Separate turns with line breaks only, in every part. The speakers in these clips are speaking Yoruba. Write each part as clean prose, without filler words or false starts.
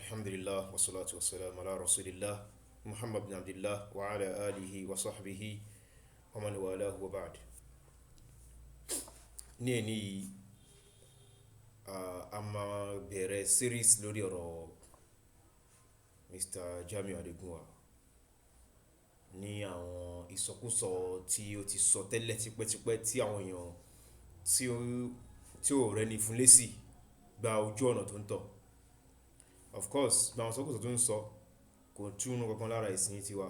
Alhamdulillah wassalatu wassalamu ala rasulillah Muhammad bin Abdullah wa ala alihi wa sahbihi wa man walahu wa ba'd. Ní èní yìí, a máa bẹ̀rẹ̀ series lórí ọ̀rọ̀ Mr. Jamiu Adegunwa ní àwọn ìsọkúsọ tí ó ti sọ tẹ́lẹ̀ tipẹ́tipẹ́ tí àwọn èèyàn tí ó rẹ́ni fún lésì gba ojú ọ̀nà tó ń tọ̀. Of course, gba àwọn ìsọkúsọ tó ń sọ kò túnú kankan lára ìsìn tiwa,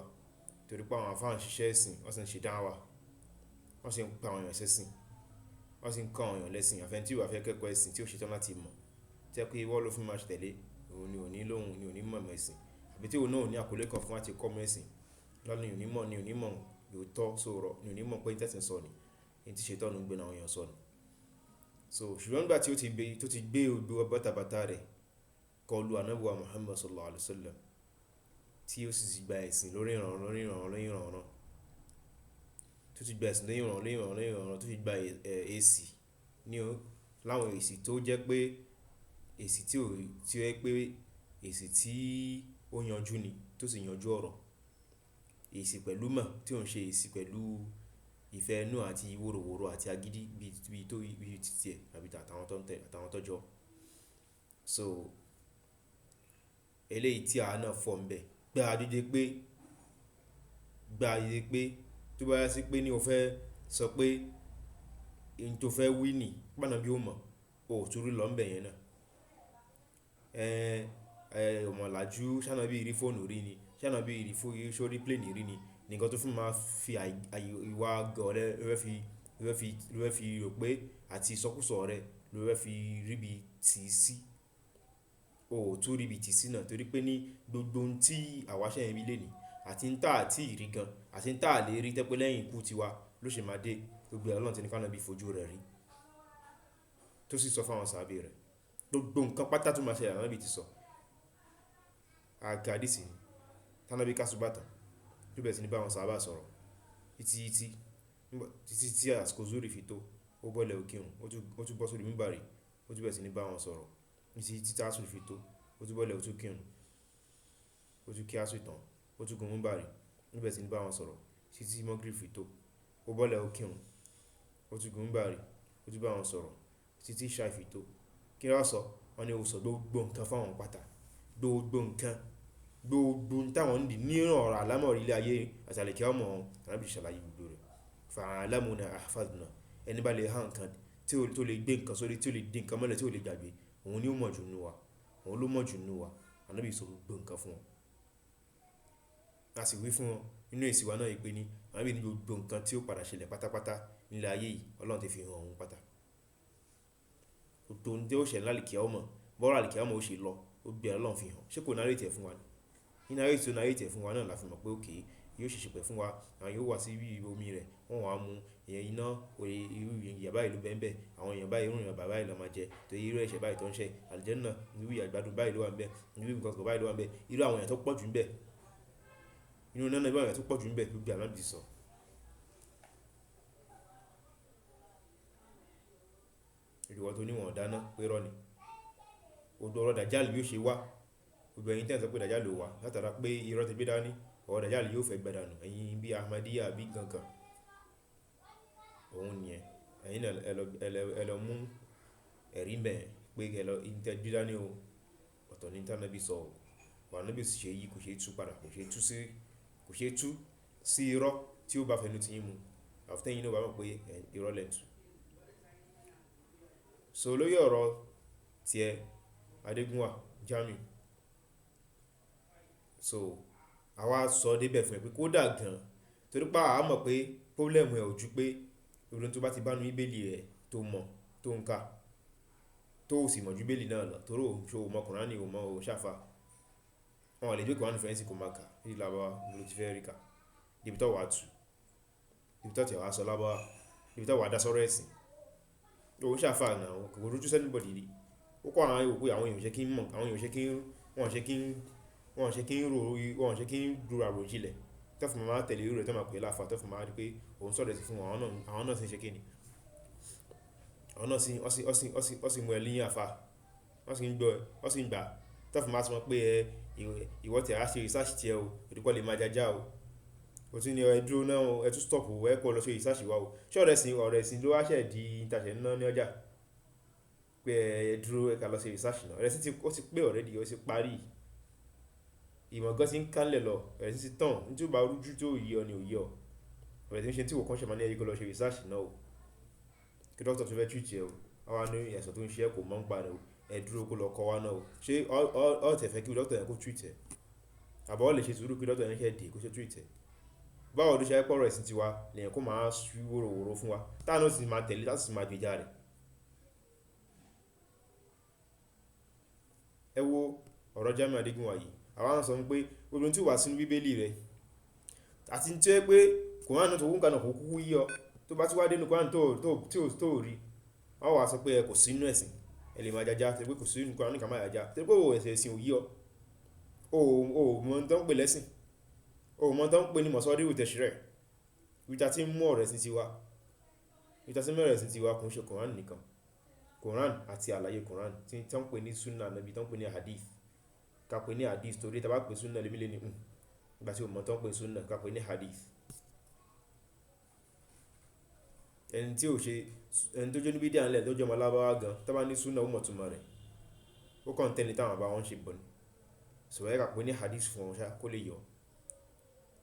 torí pé àwọn àfáà ń ṣiṣẹ́ ẹ̀sìn, wọ́n sì ń ṣe dáwà, wọ́n sì ń pa àwọn èèyàn ṣẹ̀sìn, wọ́n sì ń kọ́ àwọn èèyàn lẹ́sìn. Àfẹ́ni tí ò bá fẹ́ kẹ́kọ̀ọ́ ẹ̀sìn tí ó ṣe tán láti mọ̀, tí ẹ pé ìwọ ló fún máa tẹ̀lé, òun ni ò ní lóhùn, ni ò ní mọ̀ ẹ̀sìn, àbí tí òun náà ò ní àkọlé kan fún láti kọ́ mọ̀ ẹ̀sìn, lọ́nà ni ò ní mọ̀, ni ò ní mọ̀ yóò tọ́ sórọ̀, ni ò ní mọ̀ pé ìtẹ̀sìn sọ ni, ní tí ṣe tọ́nu gbé àwọn èèyàn sọ ni. So ṣùgbọ́n nígbà tí ó ti gbé, tó ti gbé gbogbo bàtàbàtà rẹ̀ kọlu Ànábì wa Muhammad sallallahu alaihi wasallam, tí ó sì ti gba ẹ̀sìn lórí ìrànràn, lórí ìrànràn, lórí ìrànràn, tó ti gba ẹ̀sìn lórí ìrànràn, lórí ìrànràn, lórí ìrànràn, tó ti gba èsì ní o, láwọn èsì tó jẹ́ pé èsì tí ò, tí ó jẹ́ pé èsì tí ó yanjú ni, tó sì yanjú ọ̀rọ̀. Èsì pẹ̀lú mọ̀ tí ò ń ṣe èsì pẹ̀lú ìfẹ́ inú àti wòròwòro àti agídí bí, bí tó, bí títí ẹ̀ àbí tàwọn tó ń tẹ̀, àtàwọn tó jọ. So eléyìí tí a náà fọ̀ ń bẹ, gba dídé pé, gba dídé pé tó bá yá sí pé ní o fẹ́ sọ pé ohun tó fẹ́ wí ni, pé Ànábì ó mọ̀, o ò tún rí lọ́ ń bẹ yẹn náà. Ọmọlàjú, ṣé Ànábì rí fóònù rí ni? Ṣé Ànábì rí fó-, ṣé ó rí plane rí ni? Nǹkan tó fún máa fi àì, ìwà gọ̀ rẹ, ló fẹ́ fi, ló fẹ́ fi, ló fẹ́ fi rò pé àti ìsọkúsọ rẹ ló fẹ́ fi rí bí tì sí. O ò tún rí bí tì sí náà torí pé ní gbogbo ohun tí àwa ṣẹ̀ ń rí lónìí àti ń tà àti ìrí gan àti ń tà lè rí tẹ́ pé lẹ́yìn ikú tiwa ló ṣe máa dé. Gbogbo Ọlọ́run tí ní ká Ànábì fojú rẹ̀ rí, tó sì sọ fún àwọn sàábé rẹ̀. Gbogbo nǹkan pátá tó máa ṣẹlẹ̀ Ànábì ti sọ. A ka hadisi ni. Tí Ànábì ká subá tán, tó bẹ̀rẹ̀ sí ní bá àwọn sàhábà sọ̀rọ̀. Títí, títí, títí tí àsìkò zúrì fi tó, ó bọ́lẹ̀ ó kírun, ó tún bọ́ sórí mímbàrì, ó tún bẹ̀rẹ̀ sí ní bá wọn sọ̀rọ̀. Títí tí asri fi tó, ó tún bọ́lẹ̀ ó tún kírun, ó tún kí asri tán, ó tún gun mímbàrì, ó bẹ̀rẹ̀ sí ní bá wọn sọ̀rọ̀. Títí tí Magrib fi tó, ó bọ́lẹ̀ ó kírun, ó tún gun mímbàrì, ó tún bá wọn sọ̀rọ̀. Títí tí ìṣáì fi tó. Kí ló sọ? Wọ́n ní ó sọ gbogbo nǹkan fún àwọn pátá. Gbogbo nǹkan, gbogbo ohun táwọn ń dì ní ọ̀rọ̀ alámọ̀rí ilé ayé àti àlìkìyámọ̀ wọn, Ànábì ṣàlàyé gbogbo rẹ̀. Fa'alamuna ahfadna. Ẹni bá lè há nǹkan tí ó, tó lè gbé nǹkan sórí, tí ó lè dín nǹkan mọ́lẹ̀, tí ó lè gbàgbé, òun ni ó mọ̀ jù nínú wa. Òun ló mọ̀ jù nínú wa. Ànábì sọ gbogbo nǹkan fún wọn. A sì wí fún wọn nínú èsì wa náà wípé ní Ànábì ní gbogbo nǹkan tí ó padà ṣẹlẹ̀ pátápátá ní ilé ayé yìí, Ọlọ́run ti fi hàn òun pátá. Gbogbo ohun tí ó ṣẹlẹ̀ lálìkìyámọ̀, bọ́rọ̀ àlìkìyámọ̀ ó ṣe lọ, ó gbé Ọlọ́run fi hàn. Ṣé kò narrate ẹ̀ fún wa ni? Ní narrate tí ó narrate ẹ̀ fún wa náà la fi mọ̀ pé okay, yóò ṣe ṣìpẹ̀ fún wa, àwọn yóò wá sí ibi omi rẹ̀, wọ́n wá mú ìyẹn iná, oye, irú ìyà báyìí ló bẹ́ẹ̀ bẹ́ẹ̀, àwọn èèyàn báyìí, irú èèyàn báyìí ló máa jẹ, torí irú ẹ̀ṣẹ̀ báyìí tó ń ṣe, àlùjánnà, irú ìyà ìgbádùn báyìí ló wà níbẹ̀, irú nǹkan kan báyìí ló wà níbẹ̀, irú àwọn èèyàn tó pọ̀ jù níbẹ̀, irú iná náà irú àwọn èèyàn tó pọ̀ jù níbẹ̀, gbogbo Ànábì ti sọ. Ìwọ tó ní wọ́n dáná pé irọ́ ni. Gbogbo ọ̀rọ̀ Dajjal bí ó ṣe wá, gbogbo ẹ̀yin tí ẹ̀ ń sọ pé Dajjal ò wá, látara pé irọ́ ti gbé dání, ọ̀rọ̀ Dajjal yóò fẹ́ gbàdànù, ẹ̀yin bí Ahmadiyya bí nǹkan kan. Òun ni ẹ. Ẹ̀yin náà ẹ lọ, ẹ lọ, ẹ lọ mú ẹ̀rí ń bẹ pé ẹ lọ, ìyẹn tí ẹ gbé dání o, ọ̀tọ̀ ni tí Ànábì sọ o. Ọ̀rọ̀ Ànábì sì ṣe yí, kò ṣe tú padà, kò ṣe tú sí, kò ṣe tú sí irọ́ tí ó bá fẹnu tí yín mu. Àfi tẹ́yin náà ó bá mọ̀ pé irọ́ lẹ̀ ń tú. So lórí ọ̀rọ̀ tí ẹ Adegunwa Jamiu. So àwa sọ dé bẹ̀ fún ẹ pé kó dà gan, torí pé àwa mọ̀ pé problem ẹ ò ju pé ohun tó bá ti bá nu bíbélì rẹ tó mọ̀, tó ń ka, tó sì mọ̀ ju bíbélì náà lọ, torí òun ṣe o mọ̀ Kùránì, o mọ̀ o ṣàfà. Wọn ò lè gbé Kùránì fún ẹ sí kó máa kà, ní Lárúbáwá ló ti fẹ́ rí kà. Ibi tó wà tú, ibi tó tẹ̀ wá sọ Lárúbáwá, ibi tó wà dá sọ́rọ̀ ẹ̀sìn. Ó ń ṣàfà náà, kò rújú sí anybody rí. Ó kọ́ àwọn èèyàn pé àwọn èèyàn ṣe kí ń mọ̀, àwọn èèyàn ṣe kí ń, wọ́n ṣe kí ń, wọ́n ṣe kí ń ro, wọ́n ṣe kí ń ro àròjinlẹ̀. Tó fi máa tẹ̀lé irú rẹ̀ tó máa pè láfà, tó fi máa rí pé òun sọ̀rọ̀ ẹ̀sìn fún wọn, àwọn náà, àwọn náà sì ń ṣe kí ni? Àwọn náà sì, wọ́n sì, wọ́n sì, wọ́n sì, wọ́n sì mú ẹ ní àfà. Wọ́n sì ń gbọ́ ẹ, wọ́n sì ń gbà. Tó fi máa sọ pé ẹ ìwọ tí a ṣe research tí ẹ o, torí pé ó lè máa jaja o. O tún ní ẹ dúró náà o, ẹ tún stop o, ẹ kó lọ ṣe research wa o. Ṣé ọ̀rọ̀ ẹ̀sìn ló wá ṣẹ̀ di ìtàṣẹ̀ ńná ní ọjà? Pé ẹ dúró ẹ ká lọ ṣe research náà. Ọ̀rọ̀ ẹ̀sìn ti, ó ti pé already, ó ti parí. Ìmọ̀ gan tí ń kánlẹ̀ lọ, ọ̀rọ̀ ẹ̀sìn ti tàn. Ní tí ó bá rújú tó yé ọ ni ò yé ọ. Ọ̀rọ̀ ẹ̀sìn ṣe tí ìwọ kan ṣe máa ní ẹ kó lọ ṣe research náà o. Kí doctor tó fẹ́ treat ẹ o, a wá ní àìsàn tó ń ṣe ẹ kò mọ̀ ń pa rẹ̀ o. Ẹ dúró kó lọ kọ́ wa náà o. Ṣé ọ tẹ̀ fẹ́ kí doctor yẹn kó treat ẹ? Àbí ó lè ṣe sùúrù kí doctor yẹn ṣe dé kó ṣe treat ẹ? Báwo ló ṣe jẹ́ pé ọ̀rọ̀ ẹ̀sìn tiwa lèèyàn kó máa ṣú wòròwòro fún wa. Táa náà sì máa tẹ̀lé, táa sì máa gbèjà rẹ̀. Ẹ wo ọ̀rọ̀ Jamiu Adégúnwà yìí. Àwa ń sọ pé gbogbo ohun tí ó wà sínú bíbélì rẹ̀ àti tí ó jẹ́ pé Kùránì tó kún kan kò kúkú yé ọ. Tó bá ti wá dé inú Kùránì tí ò rí, wọ́n wá sọ pé ẹ kò sí inú ẹ̀sìn. Ẹ lè máa jaja torí pé kò sí inú Kùránì ká máa jaja. Torí pé òun ẹ̀sìn ò yé ọ. O ò mọ̀ ohun tó ń pè lẹ́sìn. O ò mọ̀ ohun tó ń pè ní mọ̀sọ́ríwò tẹ̀sírẹ̀. Ibi tí a ti ń mú ọ̀rọ̀ ẹ̀sìn tiwa. Ibi tí a ti ń mú ọ̀rọ̀ ẹ̀sìn tiwa kò ń ṣe Kùránì nìkan. Kùránì àti àlàyé Kùránì tí wọ́n ń pè ní Sunnah Nabi, tí wọ́n ń pè ní Hadith. Ká pè ní Hadith torí tí a bá pè Sunnah lómi lé ní ìgbà tí o mọ̀ tó ń pè Sunnah, ká pè ní Hadith. Ẹni tí ò ṣe, ẹni tó jẹ́ oní bídíà ńlẹ̀ tó jẹ́ ọmọ Lárúbáwá gan, tí wọ́n bá ní Sunnah ó mọ̀ túmọ̀ rẹ̀. Ó kàn tẹ̀lé tí àwọn bàbá wọn ṣe bọ̀ ni. So ẹ ká pè ní Hadith fún wọn ṣá kó lè yọ.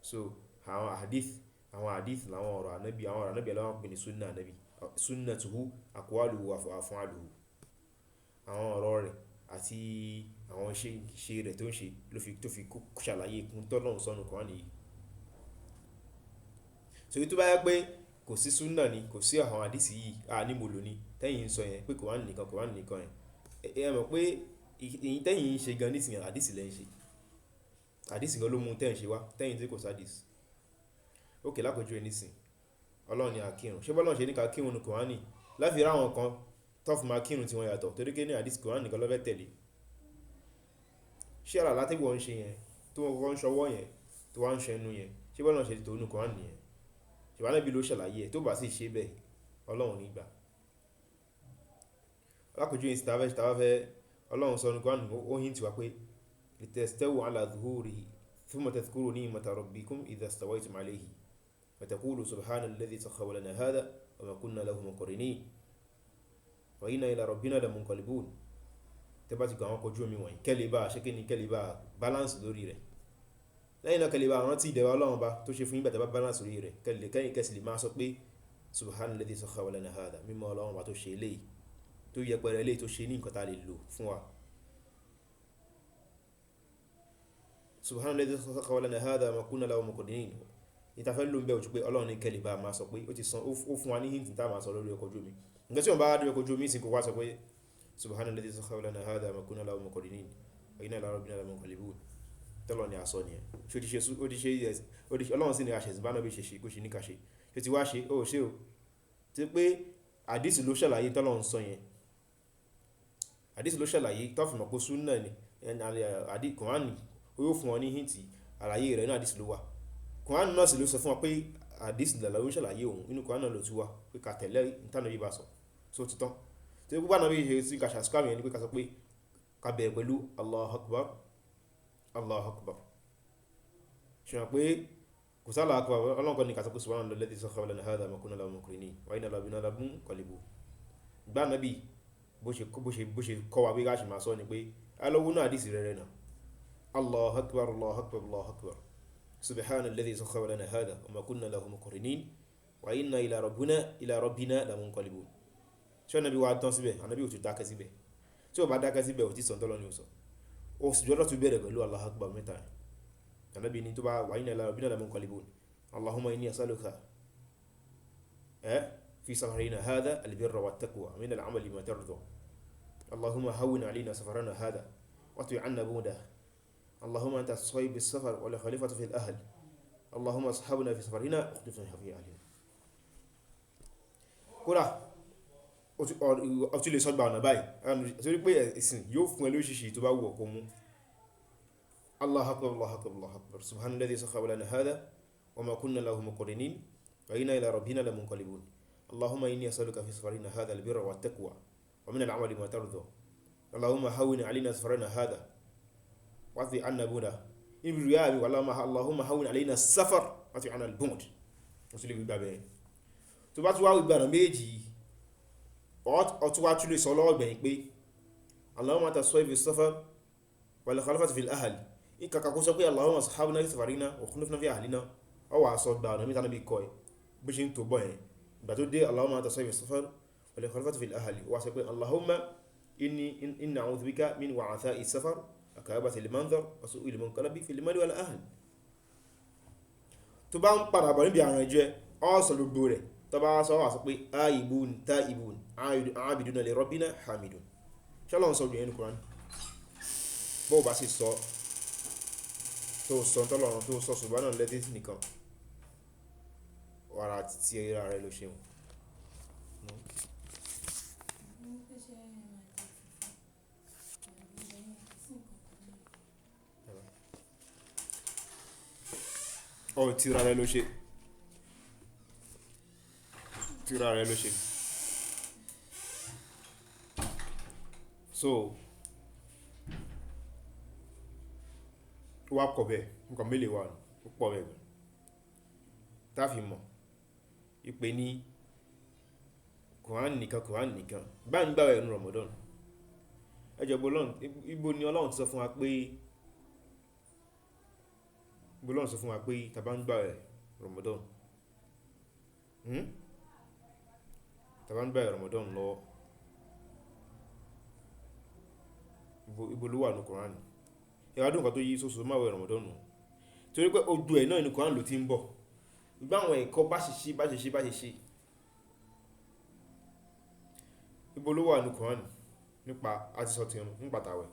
So àwọn Hadith làwọn ọ̀rọ̀ Ànábì, àwọn ọ̀rọ̀ Ànábì làwọn pè ní Sunnah Ànábì. Sunnatuhu aqwaluhu wa af'aluhu. Àwọn ọ̀rọ̀ rẹ̀ àti àwọn iṣẹ́ rẹ̀ tó ń ṣe ló fi, tó fi kó ṣàlàyé ikún tó lọ́hùn sọ́nù Kùránì yìí. So tó bá jẹ́ pé kò sí Sunnah ni, kò sí àwọn Hadith yìí, a ní mo lò ní. Tẹ́yìn ń sọ yẹn pé Kùránì nìkan, Kùránì nìkan yẹn. Ẹ mọ̀ pé ìyìn tẹ́yìn ń ṣe gan nísìnyí Hadith lẹ́ ń ṣe. Hadith gan ló mú tẹ́ ń ṣe wá, tẹ́yìn tí kò sí Hadith. Okay, lápèjúwe nísìnyí. Ọlọ́run ni a kírun. Ṣé bọ́lọ́run ṣe ní ká kírun nínú Kùránì? Láti rí àwọn kan tó fi máa kírun tí wọ́n yàtọ̀ torí pé ní Hadith Kùránì nìkan ló fẹ́ tẹ̀lé. Ṣé àlá tí wọ́n ń ṣe yẹn, tí wọ́n ń ṣọwọ́ yẹn, tí wọ́n ń ṣe ẹnu yẹn, ṣé bọ́lọ́run ṣe tó nínú Kùránì yẹn? Ṣé Ànábì ló ṣàlàyé ẹ̀ tó bá sì ṣe bẹ́ẹ̀, Ọlọ́run ò ní gbà. Lápèjúwe nísìnyí tí a bá fẹ́, Ọlọ́run sọ nínú Kùránì, ó hint wá pé litastawu ala zuhurihi thumma tadhkuru ni'mata rabbikum idha stawaytum alayhi wa taqulu subhana alladhi sakhkhara lana hadha wa ma kunna lahu muqrinin wa inna ila rabbina lamunqalibun. Tẹ́ bá ti gba àwọn ọkọ̀ ojú omi wọ̀nyí, kẹ́ lè bá ṣe kíni, kẹ́ lè bá balance lórí rẹ̀. Lẹ́yìn náà kẹ́ lè bá rántí ìdẹ̀ra Ọlọ́run bá tó ṣe fún yín nígbà tí ẹ bá balance lórí rẹ̀, kẹ́ lè kẹ́yìn kẹ́ sì lè máa sọ pé subhana alladhi sakhkhara lana hadha, mímọ́ Ọlọ́run bá tó ṣe eléyìí, tó yẹpẹrẹ eléyìí tó ṣe ní nǹkan tá lè lò fún wa. Subhana alladhi sakhkhara lana hadha wa ma kunna lahu muqrinin. Ní ta fẹ́ lò ń bẹ ojú pé Ọlọ́run ní kẹ́ lè bá máa sọ pé ó ti san, ó fún wa ní hint tá máa sọ lórí ọkọ̀ ojú omi. Ǹjẹ́ tí wọ́n bá dé ọkọ̀ ojú omi sì kó wá sọ pé subhana alladhi sakhkhara lana hadha wa ma kunna lahu muqrinin wa inna ila rabbina lamunqalibun. Tọ́lọ́ ni a sọ nìyẹn. Ṣé ó ti ṣe, ó ti ṣe, ó ti ṣe, Ọlọ́run sì ní a ṣe, bá náà bí ṣe ṣe, kó ṣe ní ká ṣe. Ṣé ó ti wá ṣe? Ó ṣe o. Tí pé Hadith ló ṣàlàyé tọ́lọ́run sọ yẹn. Hadith ló ṣàlàyé tó fi mọ̀ pé Sunnah ni, Hadith Kùránì ó yóò fún ọ ní hint àlàyé rẹ̀ nínú Hadith ló wà. Kùránì náà sì ló sọ fún wa pé Hadith ló ń ṣàlàyé òun, inú Kùránì náà ló tú wá pé ká tẹ̀lé ìtàn Ànábì bá sọ. So ó ti tán. Tí gbogbo Ànábì ṣe sí ká ṣàṣùkà yẹn ni pé ká sọ pé ká bẹ̀rẹ̀ pẹ̀lú Allahu Akbar, Allahu Akbar. Ṣé mọ̀ pé kò sí Allahu Akbar, Ọlọ́run kan ní ká sọ pé subhana alladhi sakhkhara lana hadha wa ma kunna lahu muqrinin wa inna ila rabbina lamunqalibun. Ìgbà Ànábì bó ṣe, bó ṣe, bó ṣe kọ́ wa pé ká ṣe máa sọ ni pé a lọ wo inú Hadith rẹ̀ rẹ̀ náà. Allahu Akbar, Allahu Akbar, Allahu Akbar. Subhana alladhi sakhkhara lana hadha wa ma kunna lahu muqrinin wa inna ila rabbina, ila rabbina lamunqalibun. Ṣé Ànábì wa tán síbẹ̀? Ànábì ò tún dákẹ́ síbẹ̀. Tí ó bá dákẹ́ síbẹ̀, ò tí sọ tọ́lọ́ ni ó sọ. Ó sì jọlọ́ tún bẹ̀rẹ̀ pẹ̀lú Allahu Akbar mẹ́ta. Ànábì ní tó bá wa inna ila rabbina lamunqalibun. Allahumma inni as'aluka, fi safarina hadha albirra wattaqwa min al'amali ma tarda. Allahumma hawwin alayna safarana hadha wa twi 'anna bu'dahu. Allahumma anta as-sahib bis-safar wal khalifatu fil ahl. Allahumma ashabna fi safarina wakhlifna fi ahlina. Kódà ó tún lè sọ gba ọ̀nà báyìí. Torí pé ẹ̀sìn yóò fún ẹ lóríṣiríṣi tó bá wù ọ́ kó mú. Allahu Akbar, Allahu Akbar, Allahu Akbar. Subhana alladhi sakhkhara lana hadha wa ma kunna lahu muqrinin wa inna ila rabbina lamunqalibun. Allahumma inni as'aluka fi safarina hadha albirra wattaqwa wa min al'amali ma tarda. Allahumma hawwin alayna safarana hadha Wàtí anna bu'da. Ibi riwaya mi Allahumma hawwin alayna safar wàtí anna al-bu'd. Wọ́n tún lè gbígbà bẹ́ẹ̀. Tó bá tún wá gbígbà náà méjì, ọtún wá tún lè sọ lọ́wọ́ gbẹ̀yìn pé Allahumma anta as-sahibu fi safar wal khalifatu fil ahl. Ìkàkà kó sọ pé Allahumma sahabna fi safarina wa khulufna fi ahlina. Ọ wà sọ gbà ọ̀nà mítà níbi kọ́ ẹ bó ṣe ń tó bọ̀ yẹn. Ìgbà tó dé Allahumma anta as-sahibu fi safar wal khalifatu fil ahli, wà sọ pé Allahumma inni a'udhu bika min wa'atha'i safar wa ka'abati al-manzar wa su'il munqalabi fil mali wal ahl. Tó bá ń padà bọ̀ níbi àrùn ẹ̀jẹ̀, ọ sọ gbogbo rẹ̀. Tó bá sọ wà sọ pé aibun ta'ibun abiduna li rabbina hamidun. Ṣé Ọlọ́run sọ gbogbo yẹn ní Kùránì? Bó bá sì sọ tó sọ tọ́lọ́run tó sọ subhana alladhi nìkan, wàrà títí ara rẹ̀ ló ṣe wọ́n. Ọ tírà rẹ̀ ló ṣe. Tírà rẹ̀ ló ṣe. So, ó wá pọ̀ bẹ́ẹ̀, nǹkan mélòó wà ní, ó pọ̀ bẹ́ẹ̀ gan. Tá fi mọ̀, ìpè ní Kùránì nìkan, Kùránì nìkan. Bá ń gbàwẹ̀ nínú Ramadan. Ẹ jọ̀ọ́, ibo ni Ọlọ́run ti sọ fún wa pé, ibo Ọlọ́run sọ fún wa pé tá bá ń gbàwẹ̀ Ramadan. Tá bá ń gbàwẹ̀ Ramadan lọ, ibo ló wà nínú Kùránì? Ẹ wá dùn nǹkan tó yí sóso máa wẹ̀ Ramadan nù. Torí pé ojú ẹ̀ náà ní Kùránì ló ti ń bọ̀. Ìgbà àwọn ẹ̀kọ́ bá ṣe ṣe, bá ṣe ṣe, bá ṣe ṣe. Ibo ló wà nínú Kùránì nípa àti sọ ti irun, nípa tàwẹ̀.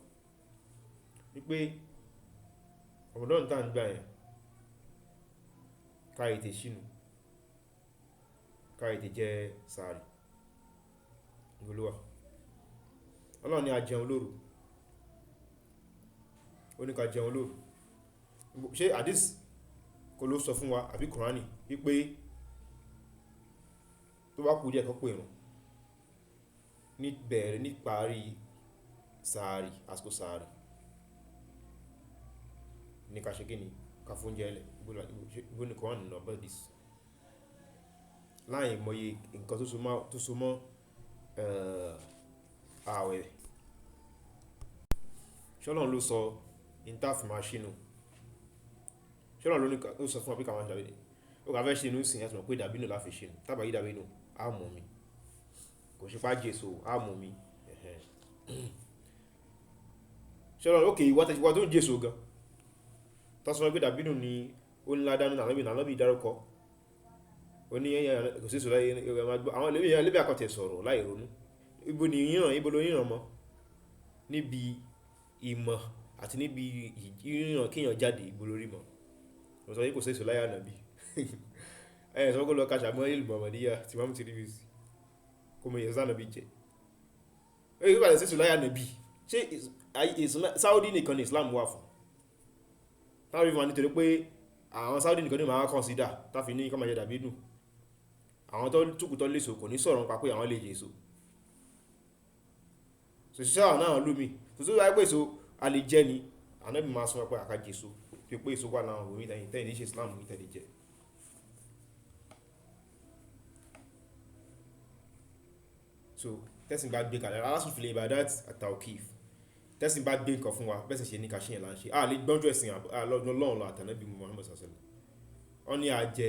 Wípé Ramadan tá ń gbà yẹn, ká tètè ṣínu, ká tètè jẹ sàárì. Ibo ló wà? Ọlọ́run ní a jẹun lóru. Ó ní ká jẹun lóru. Ṣé hadith kò ló sọ fún wa àbí Kùránì wípé tó bá kú díẹ̀ kó pè ìrun ní bẹ̀rẹ̀ ní parí sàárì, àsìkò sàárì ní ká ṣe kíni, ká fún oúnjẹ lẹ̀. Ibo ni Kùránì lọ about this? Láì mọye nǹkan tó so mọ́, ààwẹ̀. Ṣé Ọlọ́run ló sọ in tá fi máa ṣínu? Ṣé Ọlọ́run ló ní ká, ó sọ fún wa pé ká máa ṣe dàbínú? Ó ká fẹ́ ṣínu nísìnyí, a ti mọ̀ pé dàbínú la fi ṣínu. Tá bá rí dàbínú, á mú omi. Kò ṣe pé á jẹ èso, á mú omi. Ṣé Ọlọ́run, okay, ìwọ tó ń jẹ èso gan. Tá sọ pé dàbínú ni ó ní ládá nínú ànábì, ànábì dárúkọ. Ó ní ẹ̀yàn, kò sí èso láyé, ẹ máa gbọ́. Àwọn ẹlòmíì àkọ́tẹ̀ sọ̀rọ̀ láì ronú. Ibo ni ríran, ibo ló ríran mọ́? Níbi ìmọ̀ àti níbi ríran kí èèyàn jáde, ibo ló rí mọ́? Mo sọ pé kò sí èso láyé ànábì. Ẹ sọ pé kó lọ ka Ṣàmọ́ìlì Muhammadiyya tí Imam Tirmidhi. Kó mọ iye ànábì jẹ. Ó yẹ kó sí èso láyé ànábì. Ṣé Saudi nìkan ni Islam wà fún? Táwọn fi máa nítorí pé àwọn Saudi nìkan ni màá consider tá fi ní kí wọ́n máa jẹ dàbínú. Àwọn tó túkù tó léso kò ní sọ̀rọ̀ nípa pé àwọn lè jẹ èso. So ṣiṣẹ́ àwọn náà lómi. So tó bá jẹ́ pé èso a lè jẹ ni, ànábì máa sọ pé àká jẹ èso. Pé èso wà láwọn òwe tẹ́yìn ní ṣe Islam ní tẹ́lẹ̀ jẹ. So tẹ́sìn bá gbé kalẹ̀, al-aslu fil ibadat at-tawqif. Tẹ́sìn bá gbé nǹkan fún wa, bẹ́sìn ṣe ní ká ṣe yẹn là ń ṣe. A lè gbọ́njú ẹ̀sìn lọ́dún Ọlọ́run lọ àtànábì Muhammad sallallahu alaihi wasallam. Wọ́n ní a jẹ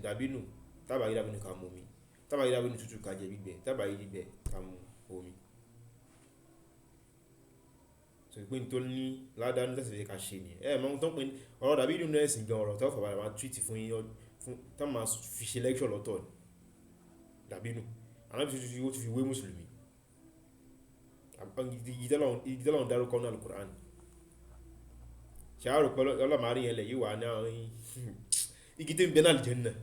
dàbínú, tá bá rí dàbínú ká mú omi, tá bá rí dàbínú tútù ká jẹ gbígbẹ, tá bá rí gbígbẹ ká mú omi. So pé n tó ní ládá ní tẹ́sìn fẹ́ ká ṣe ni. Ẹ mọ̀ ohun tó ń pè ní ọ̀rọ̀ dàbínú nínú ẹ̀sìn gan, ọ̀rọ̀ tó fàbàlẹ̀ máa tweet fún yín, fún, tó máa fi ṣe lecture lọ́tọ̀ ni. Dàbínú. Ànábì ó ti fi wé Mùsùlùmí. Igi tọ́lọ́run dárúkọ nínú Al-Qur'an. Ṣé a rò pé Ọlọ́run máa rí yẹn lẹ̀ yóò wà ní àwọn igi tí ń bẹ náà Al-Jannah.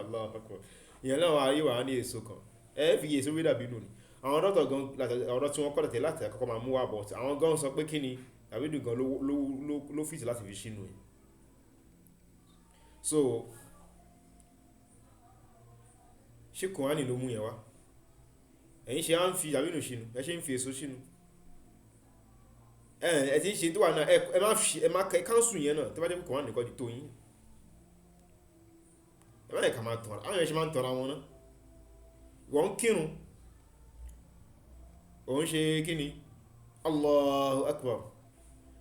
Allahu Akbar. Ìyẹn náà wà yóò wà ní èso kan. Ẹ fi èso wé dàbínú ni. Àwọn dọ́tọ̀ gan, ọ̀rọ̀ tí wọ́n kọ́ tẹ̀lé láti àkọ́kọ́ máa mú wá bọ̀. Àwọn gan sọ pé kí ni dàbínú gan ló fit láti fi ṣínú ẹ̀. So ṣé Kùránì ló mú yẹn wá? Ẹ̀yin ṣe á ń fi dàbínú ṣínú, ẹ ṣe ń fi èso ṣínú. Ẹ ti ń ṣe tó wà náà, ẹ má fi, ẹ má kẹ káńsù yẹn náà, tó bá jẹ́ pé Quran nìkan ti tó yín. Ẹ má yẹ ká máa tàn ara, àwọn èèyàn ṣe máa ń tanra wọn náà. Wọ́n ń kírun, òun ṣe kí ni? Allahu Akbar.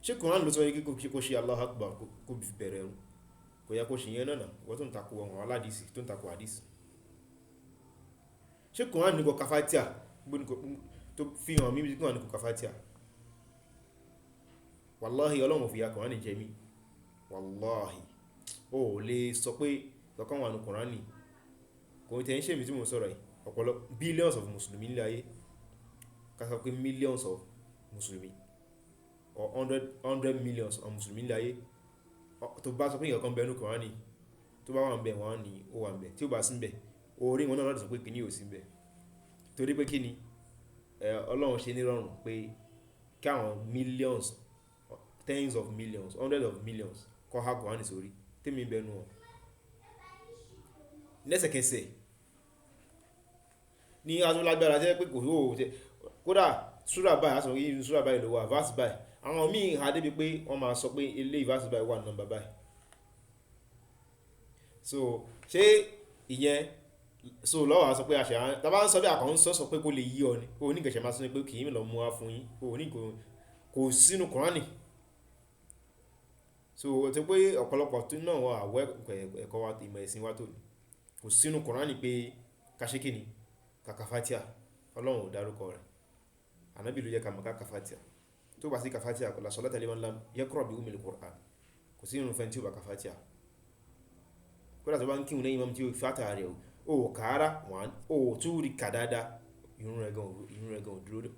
Ṣé Quran ló sọ yìí kó ṣe Allahu Akbar kó fi bẹ̀rẹ̀ ẹrú? Kò yẹ kó ṣe yẹn náà náà, wọ́n tó ń takò àwọn aládìsí, tó ń takò àdìsí. Ṣé Quran ní kò ka Fatiha? Bó ní kò, tó fi hàn mí bí Quran ní kò ka Fatiha. Wallahi Ọlọ́run ò fi ya Quran jẹ mí. Wallahi. O ò lè sọ pé kankan wà nínú Quran ni. Kò tẹ̀ ń ṣe èmi tí mò ń sọ̀rọ̀ yìí. Ọ̀pọ̀lọpọ̀ billions of Mùsùlùmí ní ayé. Ká sọ pé millions of Mùsùlùmí or hundred millions of Mùsùlùmí ní ayé. Tó bá sọ pé nǹkan kan bẹ nínú Quran ni, tó bá wà ń bẹ, wọ́n á ní ó wà ń bẹ. Tí ó bá sí ń bẹ, orí wọn náà lọ́dọ̀ sọ pé kíni ò sí ń bẹ. Torí pé kíni, Ọlọ́run ṣe ní rọrùn pé kí àwọn millions, tens of millions, hundreds of millions kó há Quran sórí, tèmi ń bẹ nínú wọn. Lẹ́sẹ̀kẹsẹ̀ ní a tún lágbára jẹ́ pé kò sí òwò jẹ́. Kódà súrà báyìí, a sọ pé inú súrà báyìí ló wà, verse báyìí. Àwọn míì há débi pé wọ́n máa sọ pé eléyìí verse báyìí wà ní nọ́mbà báyìí. So ṣé ìyẹn, so lọ́wọ́ a sọ pé a ṣe à, tí a bá ń sọ bí àkọ́ ń sọ, sọ pé kó lè yí ọ ni. O ní ìkẹ̀ṣẹ̀ máa sọ pé kì í lọ mú wá fún yín. O ní kò, kò sínú Quran ni. So ó ti pé ọ̀pọ̀lọpọ̀ tó náà wà àwọ̀ ẹ̀kọ́ wa, ìmọ̀ ẹ̀sìn wa tó ní. Kò sínú Quran ni pé ká ṣe kíni, ká ka Fatiha. Ọlọ́run ò dárúkọ rẹ̀. Ànábì ló jẹ́ ká mọ̀ ká ka Fatiha. Tó bá sí ka Fatiha, la salata liman lam yaqra bi ummil Quran. Kò sí irun fẹ́ tí ó bá ka Fatiha. Kódà tó bá ń kírun lẹ́yìn imam tí ó Fatiha rẹ̀ o, ò ká ara, one, ò tún rí ká dáadáa, irun rẹ̀ gan ò, irun rẹ̀ gan ò dúró dé.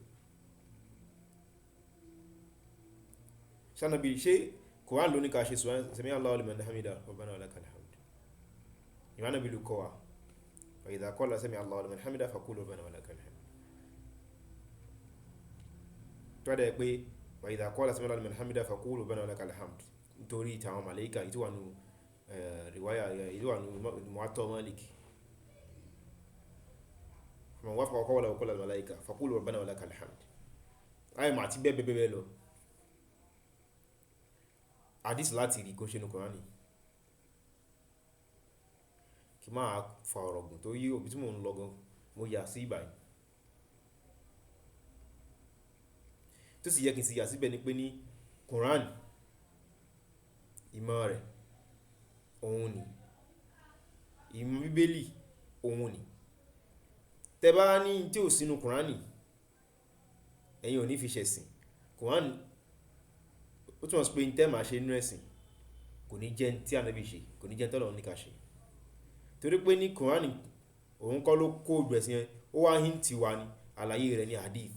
Ṣé Ànábì, ṣé Quran ló ní ká ṣe sami Allahu liman hamida, rabbana wa lakal hamd. Ìmọ̀ Ànábì ló kọ́ wa. Wa idha qala sami Allahu liman hamida faqulu rabbana wa lakal hamd. Tó bá dẹ̀ pé wa idha qala sami Allahu liman hamida faqulu rabbana wa lakal hamd. Nítorí tí àwọn màláíkà yìí tó wà nínú, riwaya, yìí tó wà nínú Muwatta Malik. Man wafaqa qawlahu qawla al-malaika faqulu rabbana wa lakal hamd. Ayé mà ti bẹ́ẹ̀ bẹ́ẹ̀ bẹ́ẹ̀ lọ. Hadith láti rí kó ṣe nínú Quran ni. Kí máa fa ọ̀rọ̀ gùn tó yí òbí tí mò ń lọ gan, mo yà sí ìbàyìí. Tó sì yẹ kí n sì yà síbẹ̀ ni pé ní Quran, ìmọ̀ rẹ̀, òun ni. Ìmọ̀ Bíbélì, òun ni. Tẹ bá ní tí ò sínú Quran ni, ẹ̀yin ò ní fi ṣẹ̀sìn. Quran, ó túnmọ̀ sí pé ní tẹ́ máa ṣe nínú ẹ̀sìn, kò ní jẹ́ tí Ànábì ṣe, kò ní jẹ́ tí Ọlọ́run ní ká ṣe. Torí pé ní Quran, òun kọ́ ló kó gbogbo ẹ̀sìn yẹn, ó wá hint wa ni, àlàyé rẹ̀ ní hadith.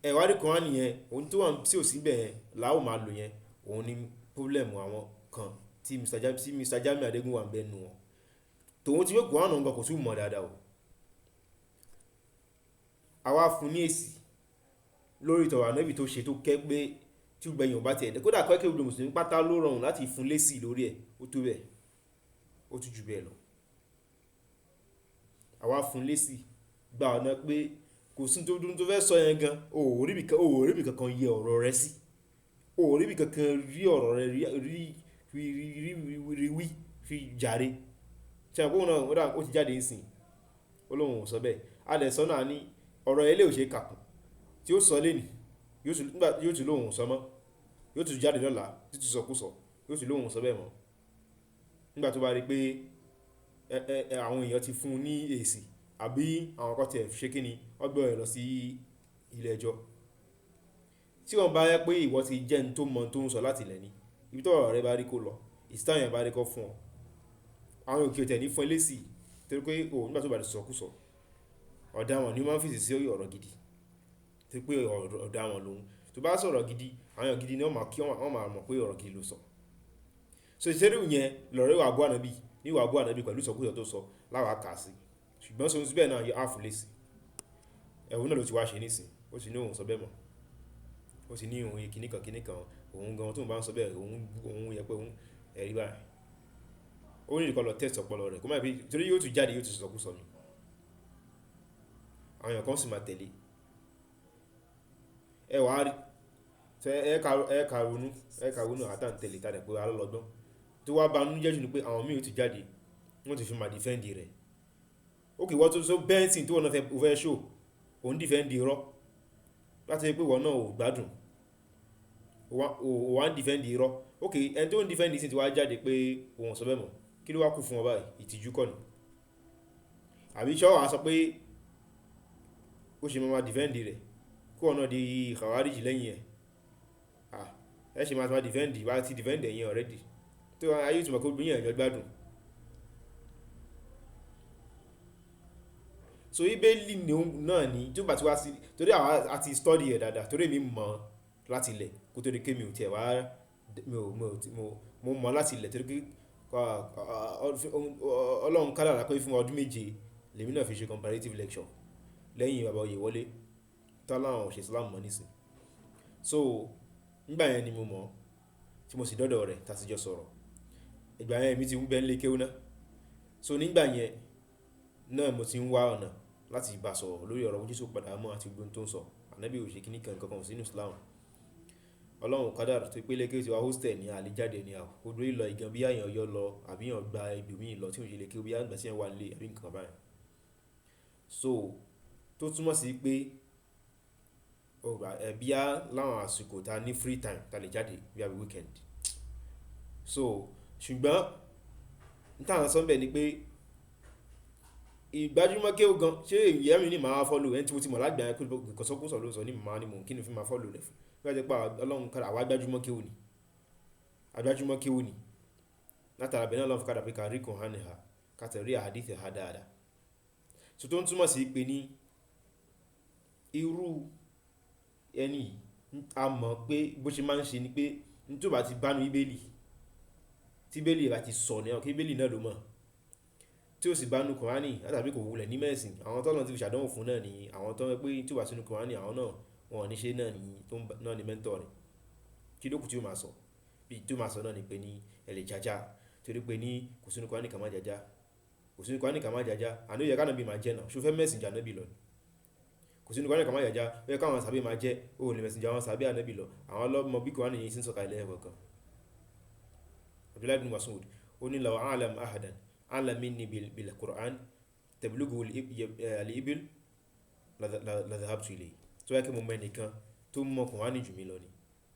Ẹ wá rí Quran yẹn, ohun tó wà tí ò sí bẹ́ẹ̀ yẹn, la ó máa lò yẹn, òun ni problem àwọn kan tí Mr. Jami, tí Mr. Jamiu Adégún wà ń bẹ nínú wọn. Tòun tí pé Quran òun gan kò tún mọ̀ dáadáa o. A wá fún ní èsì lórí ìtọ̀rọ̀ Ànábì tó ṣe tó kẹ́ pé tí gbogbo ẹ̀yin ò bá ti ẹ̀dẹ́. Kódà kọ́ kí gbogbo Mùsùlùmí pátá ló rọrùn láti fún lésì lórí ẹ̀, ó tó bẹ́ẹ̀, ó tún ju bẹ́ẹ̀ lọ. A wá fún lésì gba ọ̀nà pé kò sí tó dún tó fẹ́ sọ yẹn gan, o ò rí bí kan, o ò rí bí kankan yẹ ọ̀rọ̀ rẹ sí. O ò rí bí kankan rí ọ̀rọ̀ rẹ rí, rí, rí, rí, rí, rí, rí wí fi jàre. Ṣé àwọn náà, ó dà, ó ti jáde nísìnyí. Ó lóhùn ò sọ bẹ́ẹ̀. A lè sọ náà ní ọ̀rọ̀ eléyìí ò ṣe é kà kún. Tí ó sọ lénìí, yóò tún, nígbà yóò tún lóhùn ò sọ mọ́. Yóò tún jáde lọ́la, tí ó tún sọ kú sọ, yóò tún lóhùn ò sọ bẹ́ẹ̀ mọ́. Nígbà tó bá rí pé, àwọn èèyàn ti fún un ní èsì àbí àwọn kan tí ẹ ṣe kíni, wọ́n gbé ọ̀rọ̀ lọ sí ilé ẹjọ́. Tí wọ́n bá yẹ pé ìwọ ti jẹ́ ẹni tó mọ̀ tó ń sọ láti ilẹ̀ ni, ibi tí ọ̀rọ̀ rẹ bá rí kó lọ, èsì tí àwọn èèyàn bá rí kó fún ọ. Àwọn òkè tẹ̀ ní fún ẹ lésì torí pé o nígbà tó bá ti sọ kú sọ. Ọ̀daràn ni ó máa ń fèsì sí ọ̀rọ̀ gidi. Torí pé ọ̀daràn lòun. Tó bá sọ̀rọ̀ gidi, àwọn èèyàn gidi ni wọ́n máa kí wọ́n máa mọ̀ pé ọ̀rọ̀ gidi ló sọ. So ìṣeré yẹn lọ̀rẹ́ wà bú Ànábì, ní wà bú Ànábì pẹ̀lú ìsọkúsọ tó sọ láwàá kà sí. Ṣùgbọ́n sọ síbẹ̀ náà á fún lésì. Ẹ̀hún náà ló ti wá ṣe nísìn. Ó sì ní òun sọ bẹ́ẹ̀ mọ́. Ó sì ní òun kíní kan kíní kan, òun gan tó ń bá ń sọ bẹ́ẹ̀, òun, òun yẹ pé òun ẹ̀rí báyìí. Ó ní ìdíkọ̀ lọ test ọpọlọ rẹ̀, kó má bí, torí yóò tún jáde, yóò tún sọkúsọ ni. Àwọn èèyàn kan sì máa tẹ̀lé. Ẹ wà á rí. Ṣé ẹ ka ronú, ẹ ka ronú àwa tá ń tẹ̀lé tá dẹ̀ pé a lọ́gbọ́n. Tó wá bá nú jẹ́ jù ni pé àwọn mí ò ti jáde, wọ́n ti fi máa defend rẹ̀. Okay, ìwọ tó sọ bẹ́ẹ̀ sì tí wọ́n fẹ́, o fẹ́ show, ò ń defend irọ́. Láti rí pé ìwọ náà ò gbádùn. O wá ń defend irọ́. Okay, ẹni tó ń defend ìsìn tí wá jáde pé òun ò sọ bẹ́ẹ̀ mọ́. Kí ló wá kú fún ọ báyìí? Ìtìjú kọ́ ni. Àbí ṣé wàá sọ pé ó ṣe máa defend rẹ̀? Kó ọ̀nà di Khawarij lẹ́yìn ẹ̀. Ah, ẹ ṣe máa defend, wá ti defend ẹ̀yin already. Tó ayé tí mọ̀ pé gbogbo yín ẹ̀ jọ gbádùn. So Bíbélì ni òun náà ni tí ó bá ti wá sí, torí àwa a ti study ẹ̀ dáadáa, torí èmi mọ̀ láti ilẹ̀ kó tó di pé mi ò tiẹ̀ wá, mi ò, mi ò tí, mo, mo mọ̀ láti ilẹ̀ torí pé, Ọlọ́run kádàrá pé fún ọdún méje lèmi náà fi ṣe comparative lecture lẹ́yìn bàbá Oyèwọlé tá láwọn ò ṣe Islam mọ́ nísìn. So nígbà yẹn ni mo mọ̀ tí mo sì dọ́dọ̀ rẹ̀ tá sì jọ sọ̀rọ̀. Ìgbà yẹn èmi ti ń bẹ nílé kéwú ná. So nígbà yẹn náà mo ti ń wá ọ̀nà láti bá sọ̀rọ̀ lórí ọ̀rọ̀ Jésù padà mọ́ àti gbogbo ohun tó ń sọ. Ànábì ò ṣe kíní kan kankan sínú Islam. Ọlọ́run kádàrá tó pé ilé kéwú tí wá hostel ní a lè jáde ní àwọn odò ìlọ ìgan bí àyàn yọ lọ àbí yàn gba ibòmíì lọ tí ò ṣe lè kéwú bí àgbà tí yàn wà nílé àbí nǹkan báyìí. So tó túmọ̀ sí pé ó gbà, ẹ bí á láwọn àsìkò ta ní free time ta lè jáde bí i weekend. So ṣùgbọ́n n tá ń sọ bẹ́ẹ̀ ni pé ìgbájúmọ́ kéwú gan, ṣé ìyá mi ní màá follow ẹni tí mo ti mọ̀ lágbàá pé nǹkan sọ́kúsọ ló ń sọ ní màá ní mò ń kí ni fi máa follow rẹ̀ fún. Bí wọ́n jẹ́ pé Ọlọ́run kádàrá àwa gbájúmọ́ kéwú ni. A gbájúmọ́ kéwú ni. Látara bẹ́ẹ̀ náà Ọlọ́run fi kádàrá pé ká rí Kùránì ha, ká tẹ̀ rí hadith ha dáadáa. So tó ń túmọ̀ sí pé ní irú ẹni yìí, a mọ̀ pé bó ṣe máa ń ṣe ni pé ní tí ó bá ti bá nu Bíbélì, tí Bíbélì bá ti sọ ní ọ̀kẹ́ Bíbélì náà ló mọ̀. Tí ó sì bá nu Kùránì, látàbí kò wulẹ̀ ní mẹ́sìn, àwọn tó Ọlọ́run ti fi ṣàdánwò fún náà ni àwọn tó ń pé tí ó bá sínú Kùránì, àwọn náà wọ́n ò ní ṣe náà ni tó ń bá, náà ni mentor rẹ̀. Kí ló kù tí ó máa sọ? Bí tí ó máa sọ náà ni pé ní ẹ lè jájá, torí pé ní kò sínú Kùránì ká má jájá. Kò sínú Kùránì ká má jájá. Àní ó yẹ ká Ànábì máa jẹ́ náà. Ṣé o fẹ́ mẹ́sìn ju Ànábì lọ ni? Kò sínú Kùránì ká má jájá. Ó yẹ káwọn sàbí máa jẹ́, ó lè mẹ́sìn ju àwọn sàbí Ànábì lọ. Àwọn ló mọ bí Kùránì yìí ṣe ń sọ̀kalẹ̀ lẹ́ẹ̀kọ̀ọ̀kan. Abdullah ibn Mas'ud, ó ní law a'lam ahadan a'lam minni bil Qur'an tablughu al-ibil la dhahabtu ilayhi. Tó bá jẹ́ pé mo mọ ẹnìkan tó mọ Kùránì jù mí lọ ni,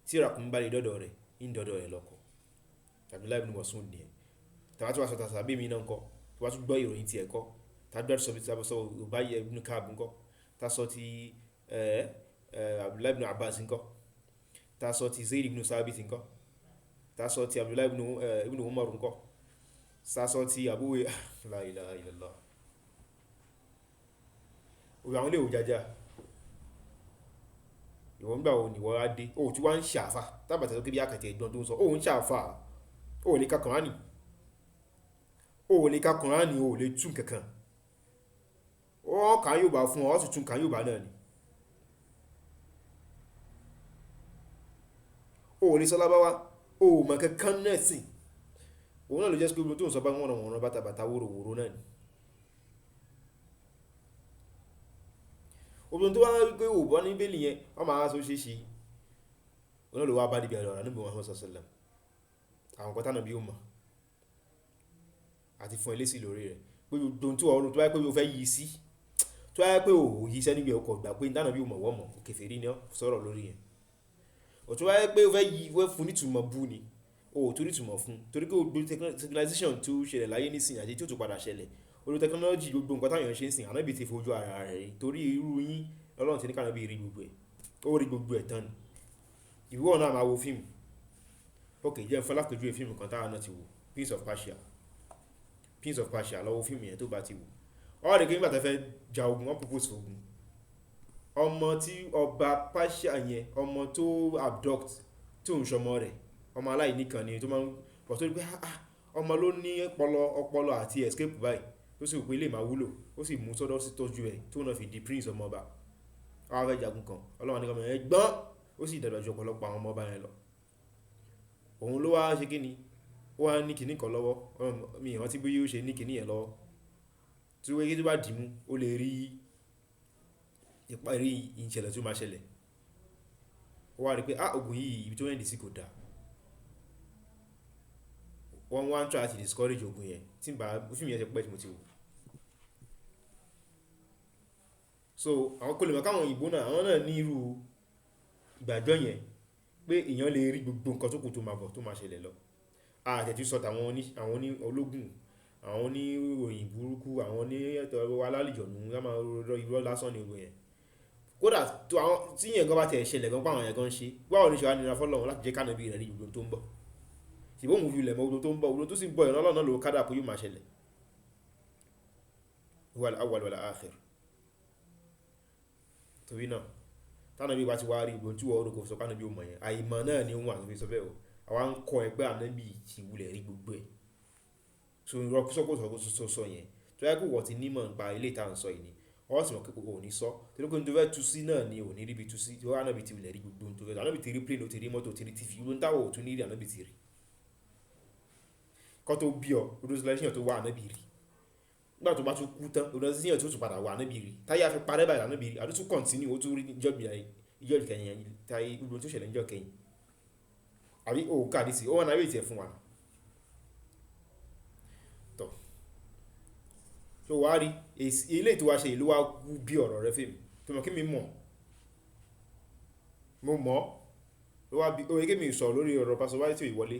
tí ràkúnmí bá lè dọ́dọ̀ rẹ̀, ń dọ́dọ̀ rẹ̀ lọ́kọ̀. Abdullah ibn Mas'ud ni ẹ. Tàbí tí wàá sọ tàbí mi náà ńkọ́, tí wàá tún gbọ́ ìròyìn tí ẹ kọ́, tàbí tí wàá sọ bí sọ Ubay ibn Ka'b ńkọ́, tá sọ ti, Abdullah ibn Abbas ńkọ́, tá sọ ti Zayd ibn Thabit ńkọ́, tá sọ ti Abdullah ibn Umar ńkọ́, tá sọ ti Abu La ilaha illallah. Òwe àwọn ilé ò jájá. Ìwọ ń gbà wo ni ìwọ á dé? O tí wá ń ṣàfà. Tá bá tẹ̀ sọ pé bí àkàtì ẹ̀gbọ́n tó ń sọ, ó ń ṣàfà. O ò lè ka Kùránì. O ò lè ka Kùránì, o ò lè tú nǹkan. Ó ka Yorùbá fún ọ, ó sì tún ka Yorùbá náà ni. O ò lè sọ Lárúbáwá, o ò mọ̀ nǹkan náà sìn. Òun náà ló jẹ́ pé gbogbo tó ń sọ bá wọ́n wọ́n bàtà bàtà wóró wóró náà ni. Ohun tó wá wí pé ò bọ́ ní Bíbélì yẹn, wọ́n máa sọ ṣe ṣe. Òun náà ló wá bá níbi ọ̀rọ̀ Ànábì Muhammad sallallahu alaihi wasallam. Àwọn nǹkan tí Ànábì ó mọ̀ àti fún ẹ lésì lórí rẹ̀. Pé gbogbo ohun tí ọ̀run tó bá jẹ́ pé o fẹ́ yí sí, tó bá jẹ́ pé o ò yí sẹ́ni bí ọkọ̀ gbà pé ní Ànábì ó mọ̀ wọ́n mọ̀, kèfèrí ni ọ́, sọ̀rọ̀ lórí yẹn. Ò tó bá jẹ́ pé o fẹ́ yí, o fẹ́ fún ní ìtumọ̀ bú ni, o ò tó ní ìtumọ̀ fún. Torí pé gbogbo civilization tó ṣẹlẹ̀ láyé nísìnyí àti tí ó tún padà ṣẹlẹ̀, olú technology gbogbo nǹkan tí àwọn èèyàn ṣe ń sìn, Ànábì ti fojú ara rẹ̀ rí. Torí irú yín, Ọlọ́run ti ní ká Ànábì rí gbogbo ẹ̀. Ó rí gbogbo ẹ̀ tán ni. Ìwọ náà máa wo fíìmù. Ok, jẹ́ n fún ẹ lápèjúwe fíìmù kan táwa náà ti wò, Prince of Persia. Prince of Persia, lọ wo fíìmù yẹn tó bá ti wò. Ó rí pé nígbà tí wọ́n fẹ́ ja ogun, wọ́n propose ogun. Ọmọ tí ọba Persia yẹn, ọmọ tó abduct, tí òun ṣọmọ rẹ̀, ọmọ aláìní kan ni tó máa ń, bọ̀ tó rí pé, ah, ọmọ ló ní ọpọlọ, ọpọlọ àti escape báyìí. Ó sì rò pé lè máa wúlò, ó sì mú sọ́dọ̀ sí tọ́jú ẹ̀ tó náà fi di prince ọmọ ọba. Ó wá fẹ́ jagun kan, Ọlọ́run ní kí ọmọ yẹn gbọ́n, ó sì dàgbà ju ọ̀pọ̀lọpọ̀ àwọn ọmọ ọba yẹn lọ. Òun ló wá ṣe kíni, ó wá ní kíní kan lọ́wọ́, mi ò rántí bí ó ṣe ní kíní yẹn lọ́wọ́. Tí ó wí pé tó bá dìímú, ó lè rí ìparí ìṣẹ̀lẹ̀ tí ó máa ṣẹlẹ̀. Ó wá rí pé, ah, ogun yìí ibi tó end sí kò da. Wọ́n wá ń try láti discourage ogun yẹn. Tí n bá, fíìmù yẹn ti pẹ́ tí mo ti wò. So àwọn kò lè mọ̀ káwọn òyìnbó náà, àwọn náà ní irú ìgbàgbọ́ yẹn pé èèyàn lè rí gbogbo nǹkan tó kù tó máa bọ̀ tó máa ṣẹlẹ̀ lọ. A tẹ̀tú sọ tàwọn oní, àwọn oní ológun, àwọn oní ìròyìn burúkú, àwọn oní ẹ̀tọ́ alálìjọ̀nù, wọ́n máa rọ irọ́ lásán ní ogun yẹn. Kódà tó àwọn tí ìyẹn gan bá tẹ̀ ṣẹlẹ̀ gan pé àwọn yẹn gan ṣe, báwo ni ṣe wá nira fún Ọlọ́run láti jẹ́ ká Ànábì rẹ̀ rí gbogbo tó ń bọ̀. Ṣèbí òun fi ilẹ̀ mọ gbogbo tó ń bọ̀, gbogbo tó sì ń bọ̀ yẹn Ọlọ́run náà ló kádàrá pé yóò máa ṣẹlẹ̀. Huwal awwal wal akhir. Torí náà, tí Ànábì bá ti wá rí gbogbo tí wọ́n rò kó sọ pé Ànábì ò mọ̀ yẹn, àìmọ̀ náà ni òun wà tó fi sọ bẹ́ẹ̀ o. Àwa ń kọ́ ẹ pé Ànábì ti wulẹ̀ rí gbogbo ẹ̀. So irọ́ sọ́kò sọ́kò sọ sọ yẹn. Tó bá jẹ́ pé ìwọ ti ní mọ̀ nípa ilé tí à ń sọ yìí ni, ó sì mọ̀ pé kò ní sọ. Torí pé ohun tó fẹ́ tú sí náà ni ò ní rí ibi tú sí. Torí Ànábì ti wulẹ̀ rí gbogbo ohun tó fẹ́ sọ. Ànábì ti rí plane, ó ti rí mọ́tò, ó ti rí TV, ohun táwọ̀ ò tún ní rí Ànábì ti rí. Kọ́ tó bí ọ, odò civilization tó wà Ànábì rí. Nígbà tó bá tún kú tán, odò civilization tó tún padà wà Ànábì rí. Táyé a fi parẹ́ báyìí Ànábì rí. Àdó tún continue, ó tún rí ní ìjọ́ ìgbìyànjú, ìjọ́ ìkẹyìn, táyé gbogbo tó ṣẹlẹ̀ ní ìjọ́ ìkẹyìn. Àbí o ká àdìsí, ó wà narrate ẹ̀ fún wa. Tọ́. So wà á rí, èsì, eléyìí tó wá ṣe ìlú wa kú bí ọ̀rọ̀ rẹ fún mi. Tó mọ̀ kí mi mọ̀. Mo mọ̀. Ó wá bí, ó yẹ kí mi sọ̀rọ̀ lórí ọ̀rọ̀ Pastor Wale tí ò wọlé.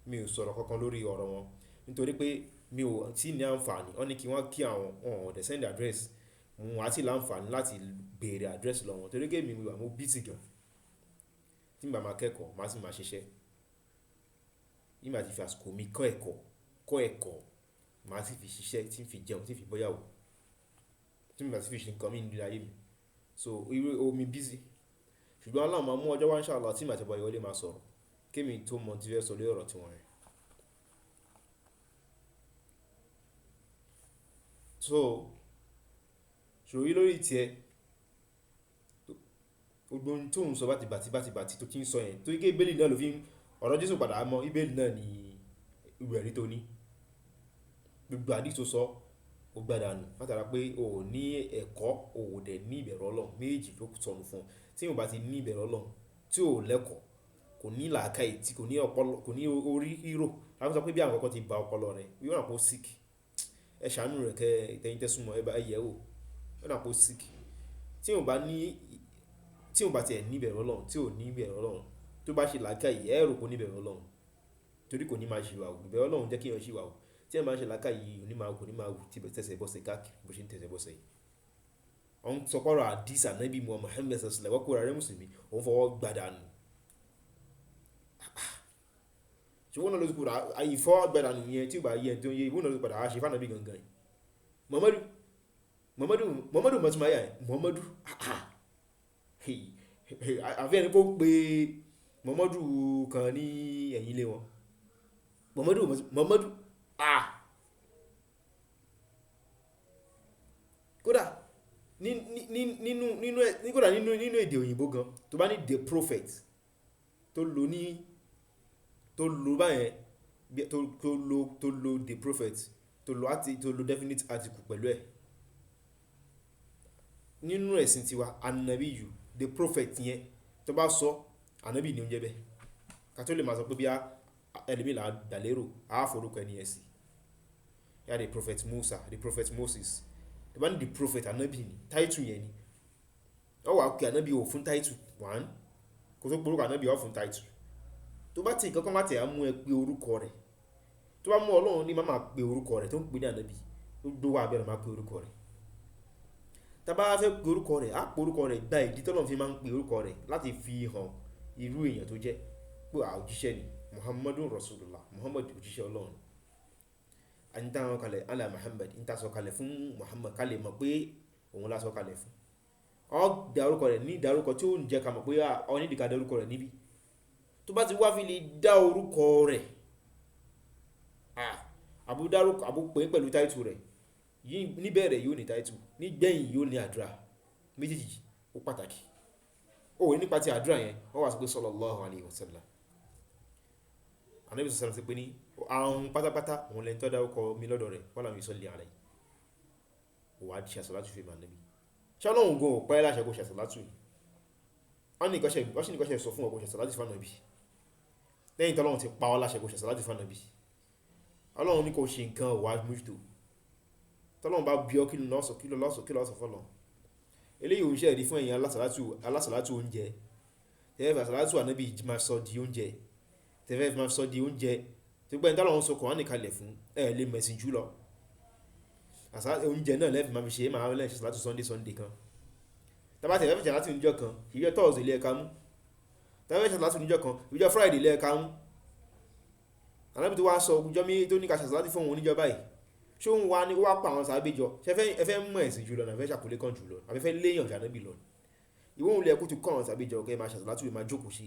Mi ò sọ̀rọ̀ kankan lórí ọ̀rọ̀ wọn. Nítorí pé mi ò tí ì ní àǹfààní. Wọ́n ní kí wọ́n kí àwọn, wọ́n ò dẹ̀ send address. Mo wá tí láǹfààní láti béèrè address lọ́wọ́ wọn. Torí pé èmi wà, mo busy gan. Tí n bá máa kẹ́kọ̀ọ́, màá sì máa ṣiṣẹ́. Nígbà tí fi àsìkò mi kọ́ ẹ̀kọ́, kọ́ ẹ̀kọ́, màá sì fi ṣiṣẹ́ tí ń fi jẹun, tí ń fi bọ́yàwó. Tí n bá sì fi ṣe nǹkan mi nínú ayé mi. So irú omi busy. Ṣùgbọ́n Ọlọ́run máa mú ọjọ́ wá inshallah tí màá ti bọ́ ìwọlé máa sọ̀rọ̀. Kí èmi tó mọ̀ tí fẹ́ sọ lórí ọ̀rọ̀ tí wọ́n rẹ̀. So, ṣòrí lórí tí ẹ, gbogbo ohun tó ń sọ bátì bátì bátì bátì tó ti ń sọ yẹn, torí pé Bíbélì náà ló fi ń, ọ̀rọ̀ Jésù padà mọ̀, Bíbélì náà ni ìwé ẹ̀rí tó ní. Gbogbo àdìs tó sọ, ó gbádànù. Látara pé o ò ní ẹ̀kọ́, o ò dẹ̀ ní ìbẹ̀rù Ọlọ́run. Méjì ló sọnù fún ọ. Tí èèyàn bá ti ní ìbẹ̀rù Ọlọ́run, tí ò lẹ́kọ̀ọ́, kò ní làákàyè, tí kò ní ọpọlọ, kò ní orí rírò. A fẹ́ sọ pé bí àwọn nǹkan ti ba ọpọlọ rẹ̀, yóò rà pé ó sick. Ẹ ṣàánú rẹ̀ kẹ́ ẹ̀yin tẹ́ súnmọ́, ẹ bá yẹ̀ ẹ́ wò. Ó dà pé ó sick. Tí èèyàn bá ní, tí èèyàn bá ti ẹ̀ ní ìbẹ̀rù Ọlọ́run, tí ò ní ìbẹ̀rù Ọlọ́run, tó bá ṣe làákàyè, ẹ rò pé ó ní ìbẹ̀rù Ọlọ́run. Torí kò ní máa ṣìwà wù. Ìbẹ̀rù Ọlọ́run jẹ́ kí èèyàn ṣìwà wù. Tí èèyàn bá ṣe làákàyè, kò ní máa, kò ní máa wù tí tẹsẹ̀ bọ́sẹ̀ káàkiri, bó ṣe ń tẹsẹ̀ bọ́sẹ̀ yìí. Wọ́n ń sọ pé ọ̀rọ̀ àdìs Ànábì Muhammad sallallahu alaihi wasallam, wọ́n kóra rẹ̀ Mùsùlùmí, òun fọwọ́ gbádànù. Ṣé wọ́n náà ló ti padà, ìfọwọ́ gbádànù yẹn tí ò bá yẹ ẹni tó ń yé, ìwọ náà ló ti padà wá ṣe fún Ànábì gangan yìí. Muhammadu, Muhammadu, Muhammadu mọ̀ tí mo yà ẹ́, Muhammadu. Hey, hey, àfi ẹni kó pe Muhammadu kan ní ẹ̀yìn ilé wọn. Muhammadu, Muhammadu, ah. Kódà ní, ní, nínú, nínú ẹ, ní kódà nínú, nínú èdè òyìnbó gan, tó bá ní the prophet tó lò ní, tó lò báyẹn, bí, tó, tó lò, tó lò the prophet, tó lò àti, tó lò definite article pẹ̀lú ẹ̀. Nínú ẹ̀sìn tiwa, Ànábì yù, the prophet yẹn, tó bá sọ, Ànábì ni ó ń jẹ bẹ́ẹ̀. Ká tó lè máa sọ pé bí a, ẹlòmíì là ń gbà lérò, a á forúkọ ẹni yẹn sí. Yeah, the prophet Musa, the prophet Moses. Tó bá ní the prophet Ànábì ni, title yẹn ni. Ó wà pé Ànábì ò fún title one. Kò tó pe orúkọ Ànábì ó fún title. Tó bá ti nǹkan kan bá tẹ̀ á mú ẹ pé orúkọ rẹ̀. Tó bá mú Ọlọ́run ní má máa pe orúkọ rẹ̀ tó ń pè ní Ànábì. Gbogbo wa bẹ̀rẹ̀ máa pe orúkọ rẹ̀. Tí a bá fẹ́ pe orúkọ rẹ̀, á pe orúkọ rẹ̀ gba ìdí tí Ọlọ́run fi máa ń pe orúkọ rẹ̀ láti fi hàn irú èèyàn tó jẹ́. Pé òjíṣẹ́ ni, Muhammadun Rasulullah, Muhammad òjíṣẹ́ Ọlọ́run. A ní táwọn kalẹ̀, Allah Muhammad, ní tá sọ kalẹ̀ fún Muhammad ká lè mọ̀ pé òun la sọ kalẹ̀ fún. Ó dá orúkọ rẹ̀ ní ìdárúkọ tí ó ń jẹ́ ká mọ̀ pé ó ní ìdí ká dá orúkọ rẹ̀ níbí. Tó bá ti wá fi lè dá orúkọ rẹ̀, àbú dárúkọ, àbú pè é pẹ̀lú title rẹ̀. Yí, níbẹ̀rẹ̀ yóò ní title, nígbẹ̀yìn yóò ní àdúrà. Méjèèjì ó pàtàkì. Ó wí nípa ti àdúrà yẹn, ó wá sọ pé sallallahu alaihi wasallam. Ànábì sallallahu alaihi wasallam sọ pé ní ahun pátápátá òun lẹni tó dá orúkọ mi lọ́dọ̀ rẹ̀, wala yusalli alayhi. Ó wá ṣe àsàlátù fún Ànábì. Ṣé Ọlọ́run gan ò pa ẹ́ láṣẹ kó ṣe àsàlátù ni? Wọ́n ní nǹkan ṣe sọ fún ọkọ̀ ṣàṣàlátù fún ànábì. Lẹ́yìn tí Ọlọ́run ti pa ọ́ láṣẹ kó ṣàṣàlátù fún ànábì. Ọlọ́run ní kó ṣe nǹkan wà mójútó. Tọ́lọ́run bá bí ọ kí ló sọ, kí ló sọ, kí ló sọ fọ́lọ́run. Eléyìí ò ń ṣe ẹ̀rí fún ẹ̀yin alásàlátù oúnjẹ. Tẹ́fẹ́ fi àsàlátù ànábì máa sọ di oúnjẹ. Tẹ́fẹ́ fi máa sọ di oúnjẹ. Tí gbogbo ẹni tọ́lọ́run sọ Kùránì kalẹ̀ fún, ẹ lè mẹ̀sìn jù lọ. Àsàlátù oúnjẹ náà lẹ́fì máa fi ṣe, máa lẹ́ ṣe àsàlátù Sunday Sunday kan. Tí a bá tẹ̀fẹ́ fi àsàlátù níjọ́ kan, ìjọ Thursday ló yẹ ká mú. Tí a bá fẹ́ ṣe àsàlátù níjọ́ kan, ìjọ Friday ló yẹ ká mú. Ànábì tó wá sọ ọjọ́ mi tó ní ká ṣe àsàlátù fún òun níjọ́ báyìí. Ṣé òun wá ní ó wá pa àwọn sàábé jọ? Ṣé ẹ fẹ́ mọ̀ ẹ̀sìn jù lọ ní àbí ẹ fẹ́ ṣàkólé kan jù lọ? Àbí ẹ fẹ́ léèyàn ju ànábì lọ? Ìwọ òun ló yẹ kó ti kọ́ àwọn sàábé jọ kí ẹ máa ṣe àsàlátù, ẹ máa jókòó sí.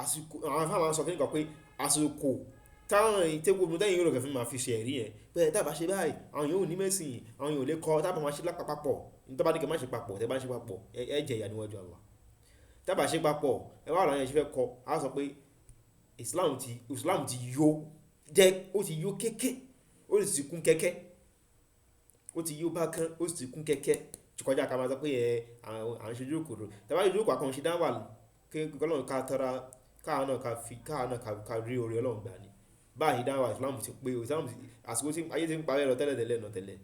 Àsìkò, àwọn àfáà máa ń sọ kíni kan pé àsìkò táwọn èyí tí gbogbo tẹ́yìn rò kẹ́ fi máa fi ṣe ẹ̀rí yẹn. Pé tí a bá ṣe báyìí, àwọn èèyàn ò ní mẹ̀sìn, àwọn èèyàn ò lè kọ́, tí a bá máa ṣe lápapọ̀, ní tí wọ́n bá ní kí ẹ má ṣe papọ̀, tí ẹ bá ṣe papọ̀, ẹ jẹ ìyà níwájú Allah. Tí a bá ṣe papọ̀, ẹ wá làwọn èèyàn ṣe fẹ́ kọ́, a sọ pé Islam ti yó, jẹ́ ó ti yó kéké, ó sì ti kún kẹ́kẹ́. Ó ti yó bákan, ó sì ti kún kẹ́kẹ́. Tí kọjá ká máa sọ pé ẹ, à ń ṣe ojú kòkòrò. Tí a bá ṣe ojú kòkòrò, a kàn ṣe dáwà kí Ọlọ́run ká tọ́ra, ká náà ká fi, ká náà ká rí oore Ọlọ́run gbà ni. Báyìí dáwà Islam ti pé, Islam ti, àsìkò tí ayé ti ń parẹ́ lọ tẹ́lẹ̀ tẹ́lẹ̀ náà tẹ́lẹ̀.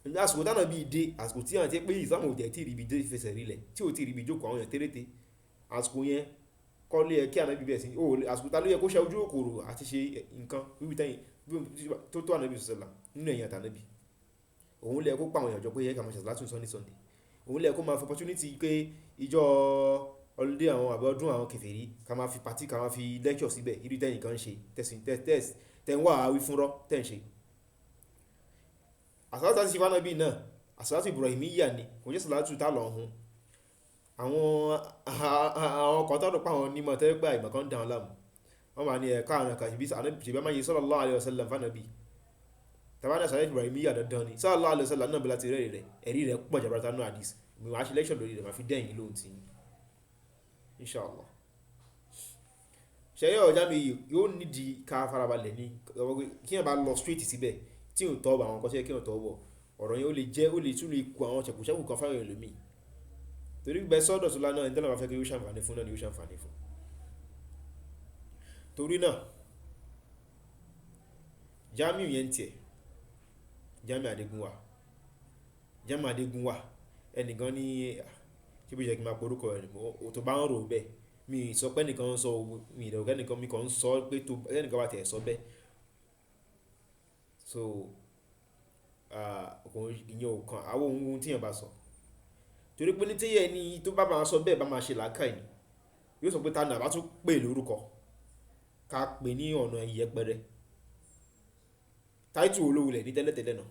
Ní àsìkò tí ànábì dé, àsìkò tí à ń ṣe pé Islam ò tẹ̀ tí ì ríbi dé fẹsẹ̀ rílẹ̀, tí ò tí ì ríbi jókòó àwọn èèyàn téréte. Àsìkò yẹn kọ́ ló yẹ kí ànábì bẹ̀rẹ̀ sí ní, ó lè, àsìkò tá ló yẹ kó ṣe ojú kòkòrò àti ṣe nǹkan wíwí tẹ́yìn, bí ó tó tó ànábì sọ̀sọ̀là nínú ẹ̀yìn àtànábì. Òun ló yẹ kó pa àwọn èèyàn jọ pé ẹ ká máa ṣe àsàlátù Sunday Sunday. Òun ló yẹ kó máa fi opportunity pé ìjọ holiday àwọn àbí ọdún àwọn kèfèrí ká máa fi party, ká máa fi lecture síbẹ̀, irú tẹ́yìn kan ń ṣe, tẹ̀sìn, tẹ̀, tẹ̀ ń wà wí fúnrọ́, tẹ̀ ń ṣe. Àsàlátù tí a ti ṣe fún ànábì náà, àsàlátù Ibrahimiyya ni, kò jẹ́ àsàlátù tá lọ hun. Àwọn kan tó rò pé àwọn onímọ̀ tẹ́lẹ̀ pé àìmọ̀ kan ń dá wọn láàmú. Wọ́n máa ní ẹ ká àwọn kan ṣe bí ànábì, ṣe bí a máa yẹ sallallahu alaihi wasallam fún ànábì. Tàbí àná àsàlátù Ibrahimiyya dandan ni. Sallallahu alaihi wasallam náà bí láti rẹ́rìí rẹ̀, ẹ̀rí rẹ̀ pọ̀ jaburata nínú hadith. Mi máa ṣe lecture lórí rẹ̀, màá fi dẹ́yìn lóhùn tí. Inshallah. Ṣé ọjà mi yóò nídi ká farabalẹ̀ ní, kí èèyàn bá lọ straight síbẹ̀ tí ò tọ́ bọ̀ àwọn nǹkan tí ó yẹ kí èèyàn tọ́ bọ̀. Ọ̀rọ̀ yẹn ó lè jẹ́, ó lè tún lè kó àwọn ṣẹ̀kùṣẹ̀kù kan fáwọn ẹlòmíì. Torí bẹ́ẹ̀ sọ́dọ̀ tó lánàá, ẹni tí Ọlọ́run bá fẹ́ kí ó ṣàǹfààní fún náà ni ó ṣàǹfààní fún. Torí náà, Jamiu yẹn ń tiẹ̀, Jamiu Adégúnwà, Jamiu Adégúnwà, ẹnìkan ní, ṣé bí ó ṣe kí n máa pe orúkọ rẹ̀ ni, mo tó bá ń rò bẹ́ẹ̀, mi ì sọ pé ẹnìkan ń sọ, mi ì rò pé ẹnìkan, mi kàn ń sọ pé tó, ẹnìkan bá ti ẹ̀ sọ bẹ́ẹ̀. So, kò ń, ìyẹn ò kan, àwọn ohun tí èèyàn bá sọ. Torí pé ní tí ẹni tó bá máa sọ bẹ́ẹ̀ bá máa ṣe làákàyè ni, yóò sọ pé ta ni àbá tún pè lórúkọ, ká pè ní ọ̀nà ìyẹpẹrẹ. Táìtù olówó lẹ̀ ní tẹ́lẹ̀tẹ́lẹ̀ náà.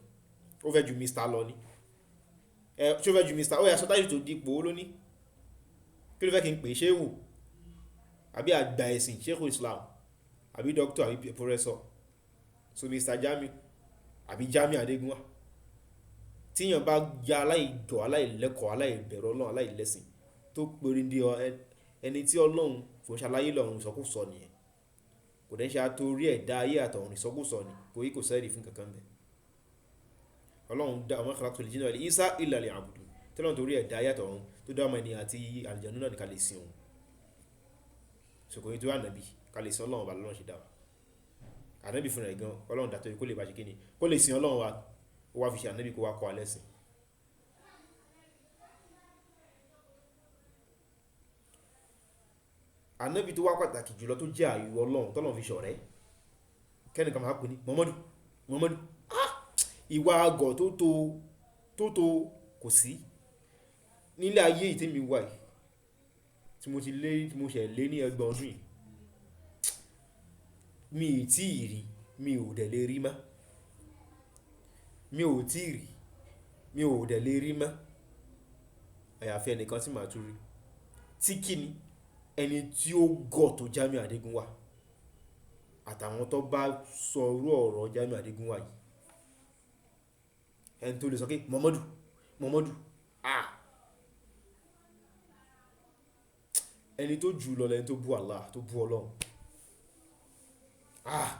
Ó fẹ́ ju Mr. lọ ni. Ẹ, ṣé ó fẹ́ ju Mr.? Ó yá sọ táìtù tó dípò ó ló ní. Kí ló fẹ́ kí n pè é? Ṣéhù? Àbí àgbà ẹ̀sìn, Sheikh Islam? Àbí doctor àbí professor? So Mr. Jamiu àbí Jamiu Adégúnwà. Tí èèyàn bá ya aláìgọ̀, aláìlẹ́kọ̀ọ́, aláìbẹ̀rù Ọlọ́run, aláìlẹ́sìn tó pèrè ní ẹni tí Ọlọ́run kò ṣe aláyé lọ́run ìsọkúsọ nìyẹn. Kò dẹ̀ ṣe àtorí ẹ̀dá ayé àtọ̀run ìsọkúsọ ni, kò yí kò sẹ́rí fún kankan bẹ́ẹ̀. Ọlọ́run dá ọmọ khalaqtul jinna wal insa illa liya'budun. Tí Ọlọ́run torí ẹ̀dá ayé àtọ̀run tó dá ọmọ ènìyàn àti àlùjànnú náà ní ká lè sin òun. So kò ní tó ànábì ká lè sin Ọlọ́run ọba lọ́lọ́run ṣe dá wa. Ànábì fúnra ẹ̀ gan, Ọlọ́run dá torí kó lè bá ṣe kíni, kó lè sin Ọlọ́run wa, ó wá fi ṣe ànábì kó wá kọ́ wa lẹ́sìn. Ànábì tó wá pàtàkì jùlọ tó jẹ́ ààyò Ọlọ́run tọ́lọ́run fi ṣọ̀rẹ́. Kẹ́nìkan máa pè ní Muhammadu, Muhammadu. Ah! Ìwà àgọ̀ tó tó, tó tó kò sí. Nílé ayé yìí tí mi wà yìí, tí mo ti lé, tí mo ṣẹ̀ lé ní ẹgbọ̀n ọdún yìí, mi ì tí ì rí, mi ò dẹ̀ lè rí mọ́. Mi ò tí ì rí, mi ò dẹ̀ lè rí mọ́. Àyàfi ẹnìkan tí màá tún rí. Tí kí ni? Ẹni tí ó gọ̀ tó Jamiu Adégúnwà àtàwọn tó bá sọ irú ọ̀rọ̀ Jamiu Adégúnwà yìí. Ẹni tó lè sọ pé Muhammadu, Muhammadu, ah! Ẹni tó jù lọ lẹni tó bú Allah, tó bú Ọlọ́run. Ah!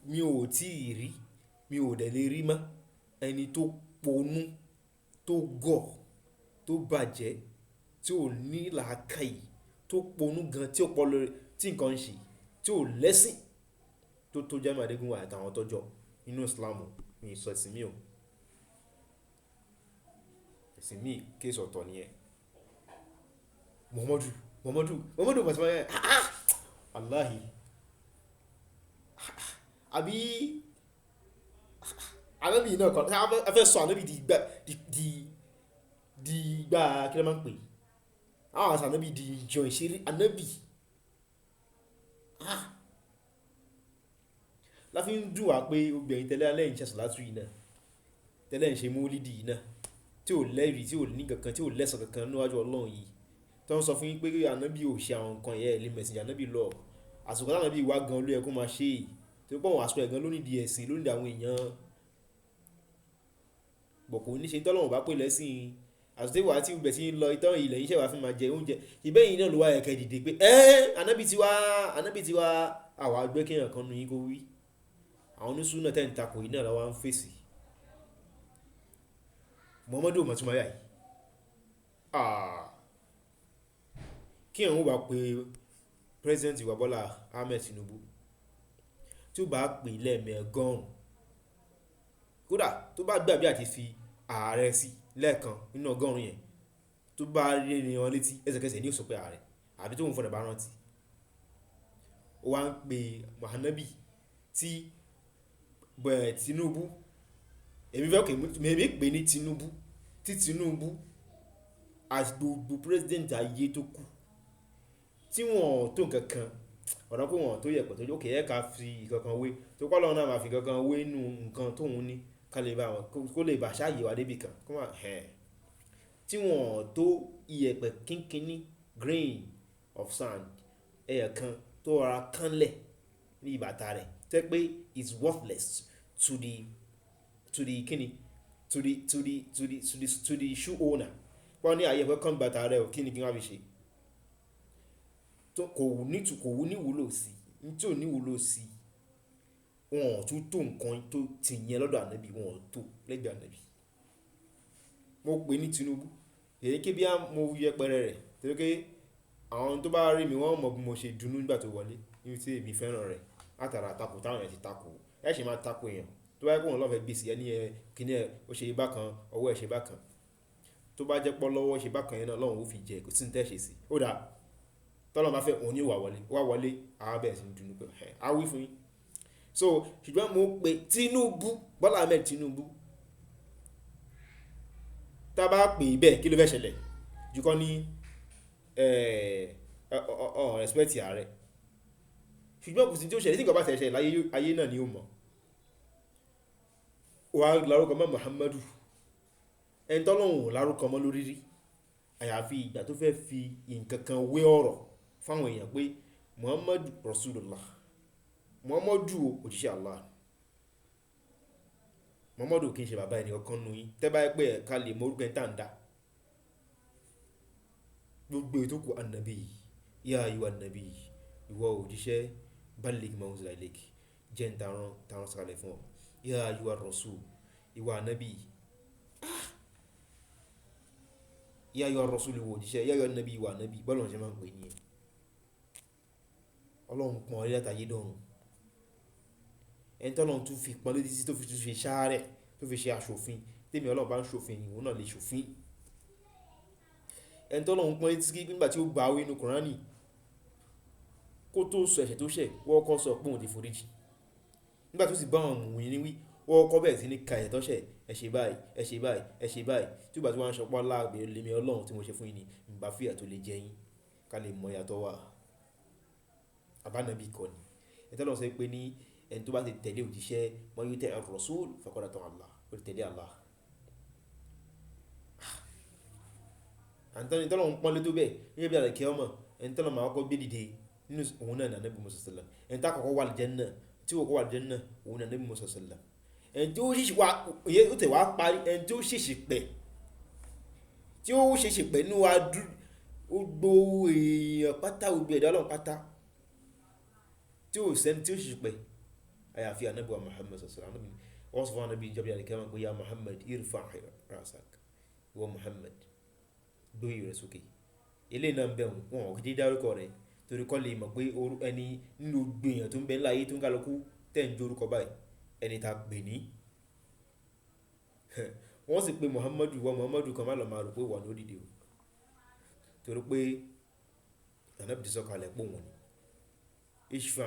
Mi ò tí ì rí, mi ò dẹ̀ lè rí mọ́. Ẹni tó ponú, tó gọ̀, tó bàjẹ́, tí ò ní làákàyè, tó ponú gan, tí ó pọ̀lọ, tí nǹkan ń ṣe, tí ò lẹ́sìn tó tó Jamiu Adégúnwà àtàwọn tó jọ nínú Islam. Mi ò sọ ẹ̀sìn mi o. Ẹ̀sìn mi case ọ̀tọ̀ ni ẹ. Muhammadu, Muhammadu, Muhammadu bàtí wọ́n yẹn, ah, ah, wàláhì. Ah, ah, àbí, ah, ah, ànábì náà kan, a fẹ́ sọ ànábì di ìgbà, di, di, di ìgbà, kí ló máa ń pè? Àwọn àṣà ànábì di ìjọ ìṣeré, ànábì. Ah. La fi ń dùn wá pé obìnrin tẹ́lẹ̀ alẹ́ ń ṣe àsàlátù yìí náà, tẹ́lẹ̀ ń ṣe mólídì yìí náà, tí ò lẹ́rìí, tí ò ní kankan, tí ò lẹ́sàn kankan níwájú Ọlọ́run yìí. Tí wọ́n sọ fún yín pé ànábì ò ṣe àwọn nǹkan yẹn, ẹ lè mẹ̀sìn ànábì lọ. Àsìkò tí ànábì wá gan ló yẹ kó máa ṣe. Torí pé àwọn àsìkò ẹ̀ gan ló ní di ẹ̀sìn, ló ní di àwọn èèyàn. Bọ̀ kò ní ṣe tí Ọlọ́run bá pè lẹ́sìn. Àsìkò tí wàá tí ibẹ̀ sí ń lọ ìtàn ilẹ̀ yìí ṣẹ̀ wá fi máa jẹ oúnjẹ. Ìbẹ́ yìí náà ló wá ẹ̀kẹ́ dìde pé, ẹ́, ànábì ti wá, ànábì ti wá, àwa gbé kí èèyàn kan nu yín kó wí. Àwọn onísúnà tẹ́ ń takò yìí náà la wá ń fèsì. Muhammadu ò mọ̀ tí mo yà yìí. Ah. Kí èèyàn ó bá pe President wa Bọ́lá Ahmed Tinubu, tí ó bá pè lẹ́ẹ̀mẹ ọgọ́rùn-ún, kódà tó bá gbàgbé àti fi ààrẹ sí lẹ́ẹ̀kan nínú ọgọ́rùn-ún yẹn, tó bá rí ni wọn létí, ẹsẹ̀kẹsẹ̀ ni ó sọ pé ààrẹ, àbí tó ń fọ̀nà bá rántí. Ó wá ń pe Ànábì tí bẹ̀ Tinubu, èmi fẹ́ kí èmi pè ní Tinubu, tí Tinubu àti gbogbo president ayé tó kù, tí wọ́n ò tó nǹkan kan, ọ̀nà pé wọ́n ò tó yẹ̀pẹ̀ tó jẹ́, okay, ẹ ká fi nǹkan kan wé, tó kọ́ lọ́nà máa fi nǹkan kan wé nínú nǹkan tó ń ní, ká lè bá wọn, kó lè bá ṣáàyè wa débì kan, kó má, ẹ̀. Tí wọ́n ò tó iyẹ̀pẹ̀ kínkínní, grain of sand, ẹyẹ kan tó rọra kánlẹ̀ ní ìbàtà rẹ̀, tẹ́ pé it's worthless to the, to the kíni, to the, to the, to the, to the, to the shoe owner. Wọ́n ní àyẹ̀pẹ̀ kan bàtà rẹ̀ o, kíni kí wọ́n fi ṣe? Tó kò wù ní tù, kò wù ní wúlò sí, ní tí ò ní wúlò sí, wọn ò tún tó nǹkan tó ti yẹn lọ́dọ̀ ànábì, wọn ò tó lẹ́gbẹ̀ẹ́ ànábì. Mo pè ní Tinubu, èyí ké bí a mo yẹpẹrẹ rẹ̀, torí pé àwọn tó bá rí mi wọ́n mọ bí mo ṣe dùnú nígbà tó wọlé, níbi tí èmi fẹ́ràn rẹ̀, látara àtakò táwọn èèyàn ti takò. Ẹ ṣe máa takò èèyàn, tó bá jẹ́ pé òun ló fẹ́ gbèsè ẹni ẹ, kíni ẹ, ó ṣe bákan, ọwọ́ ẹ ṣe bákan. Tó bá jẹ́ pé lọ́wọ́ ṣe bákan yẹn náà, Ọlọ́run ó fi jẹ, kò sí ní tẹ́ ṣe sí. Ó dáa. Tọ́lọ́run bá fẹ́, òun ni ó wá wọlé, ó wá wọlé, a bẹ̀rẹ̀ sí ní dùnú pé, ẹ̀, a wí fún yín. So, ṣùgbọ́n mo pe Tinubu, Bọ́lá Ahmed Tinubu. Tá bá pè bẹ́ẹ̀, kí ló fẹ́ ṣẹlẹ̀? Jù kọ́ ní, ẹ̀, ọ, respect ààrẹ. Ṣùgbọ́n kò sí tí ó ṣẹlẹ̀, tí nǹkan bá ṣẹlẹ̀ láyé, ayé náà ni ó mọ̀. Ó wá lárúkọ mọ́ Muhammadu. Ẹni tọ́lọ́run ò lárúkọ mọ́ lórí rí. Àyàfi ìgbà tó fẹ́ fi nǹkan kan wé ọ̀rọ̀ fún àwọn èèyàn pé Muhammadu Rasulullah. Muhammadu òjíṣẹ́ Allah. Muhammadu kì í ṣe bàbá ẹni kankan nínú yín. Tẹ́ bá yẹ pé ẹ ká lè mọ orúkọ ẹni tá ń dá. Gbogbo ètò kù ànábì, ya ayyuhan ànábì, ìwọ òjíṣẹ́, balligh ma unzila ilayk, jẹ́ ń tarán, tarán sọ̀kalẹ̀ fún ọ. Ya ayyuhan rasul, ìwọ ànábì. Ah! Ya ayyuhan rasul, ìwọ òjíṣẹ́, ya ayyuhan ànábì, ìwọ ànábì. Bọ́lá ọ̀ṣẹ́ máa ń pè ní ẹ. Ọlọ́run pọ́n ọ látàyé dọ̀run. Ẹni tí Ọlọ́run tún fi pọ́n létí sí, tó fi tún ṣe ṣáárẹ̀, tó fi ṣe aṣòfin, tèmi Ọlọ́run bá ń ṣòfin, ìwọ náà lè ṣòfin. Ẹni tí Ọlọ́run pọ́n létí sí nígbà tí ó bá wí nínú Kùránì, kó tó sọ ẹ̀ṣẹ̀ tó ṣẹ̀, wọ́n kọ́ sọ pé òun ti foríjì. Nígbà tó sì bá àwọn mùmínì wí, wọ́n kọ́ bẹ̀rẹ̀ sí ní ka ẹ̀ṣẹ̀ tó ṣẹ̀, ẹ ṣe báyìí, ẹ ṣe báyìí, ẹ ṣe báyìí. Tí ó bá ti wá ń sọ pé Allah gbé lé mi Ọlọ́run tí mo ṣe fún yín ni, ìbá fìyà tó lè jẹ yín, ká lè mọ ìyàtọ̀ wà. Àbánabi kọ́ ni. Ẹni tí Ọlọ́run sọ pé ní ẹni tó bá ti tẹ̀lé òjíṣẹ́, man yuti ar-rasul faqad ata Allah, ó ti tẹ̀lé Allah. Àǹtọ́ni tí Ọlọ́run pọ́n lé tó bẹ́ẹ̀, gẹ́gẹ́ bí àlàkẹ́ ọmọ, ẹni tí Ọlọ́run máa kọ́kọ́ gbé dìde nínú òun náà ní Ànábì Musa sallam. Ẹni tí àkọ́kọ́ wà lìjẹ́ náà, tí ó kọ́kọ́ wà lìjẹ́ náà, òun ní Ànábì Musa sallam. Ẹni tí ó ṣèṣì wá, ìyẹn ó tẹ̀ wá parí, ẹni tí ó ṣèṣì pẹ̀, tí ó ṣèṣì pẹ̀ nínú adú, gbogbo èèyàn pátá, gbogbo ẹ̀dá Ọlọ́run pátá, tí ó sẹ́ni tí ó ṣèṣì pẹ̀, àyàfi Ànábì wa Muhammad sallallahu alaihi wasallam. Wọ́n sọ fún Ànábì ìjọba àlìkẹ́ wọn pé ya Muhammad irfa rasak, Ìwọ Muhammad, gbé orí rẹ sókè. Eléyìí náà ń bẹ òun, wọn ò kí dárúkọ rẹ̀ torí kọ́ lè mọ̀ pé ẹni nínú gbogbo èèyàn tó ń bẹ láyé tó ń kálukú tẹ̀ ń jorúkọ báyìí, ẹni ta pè ní. Wọ́n sì pe Muhammadu, ìwọ Muhammadu kan má lọ máa rò pé wà ní òdìdí o. Torí pé Ànábì ti sọ̀kalẹ̀ pé òun ni. Ishfa,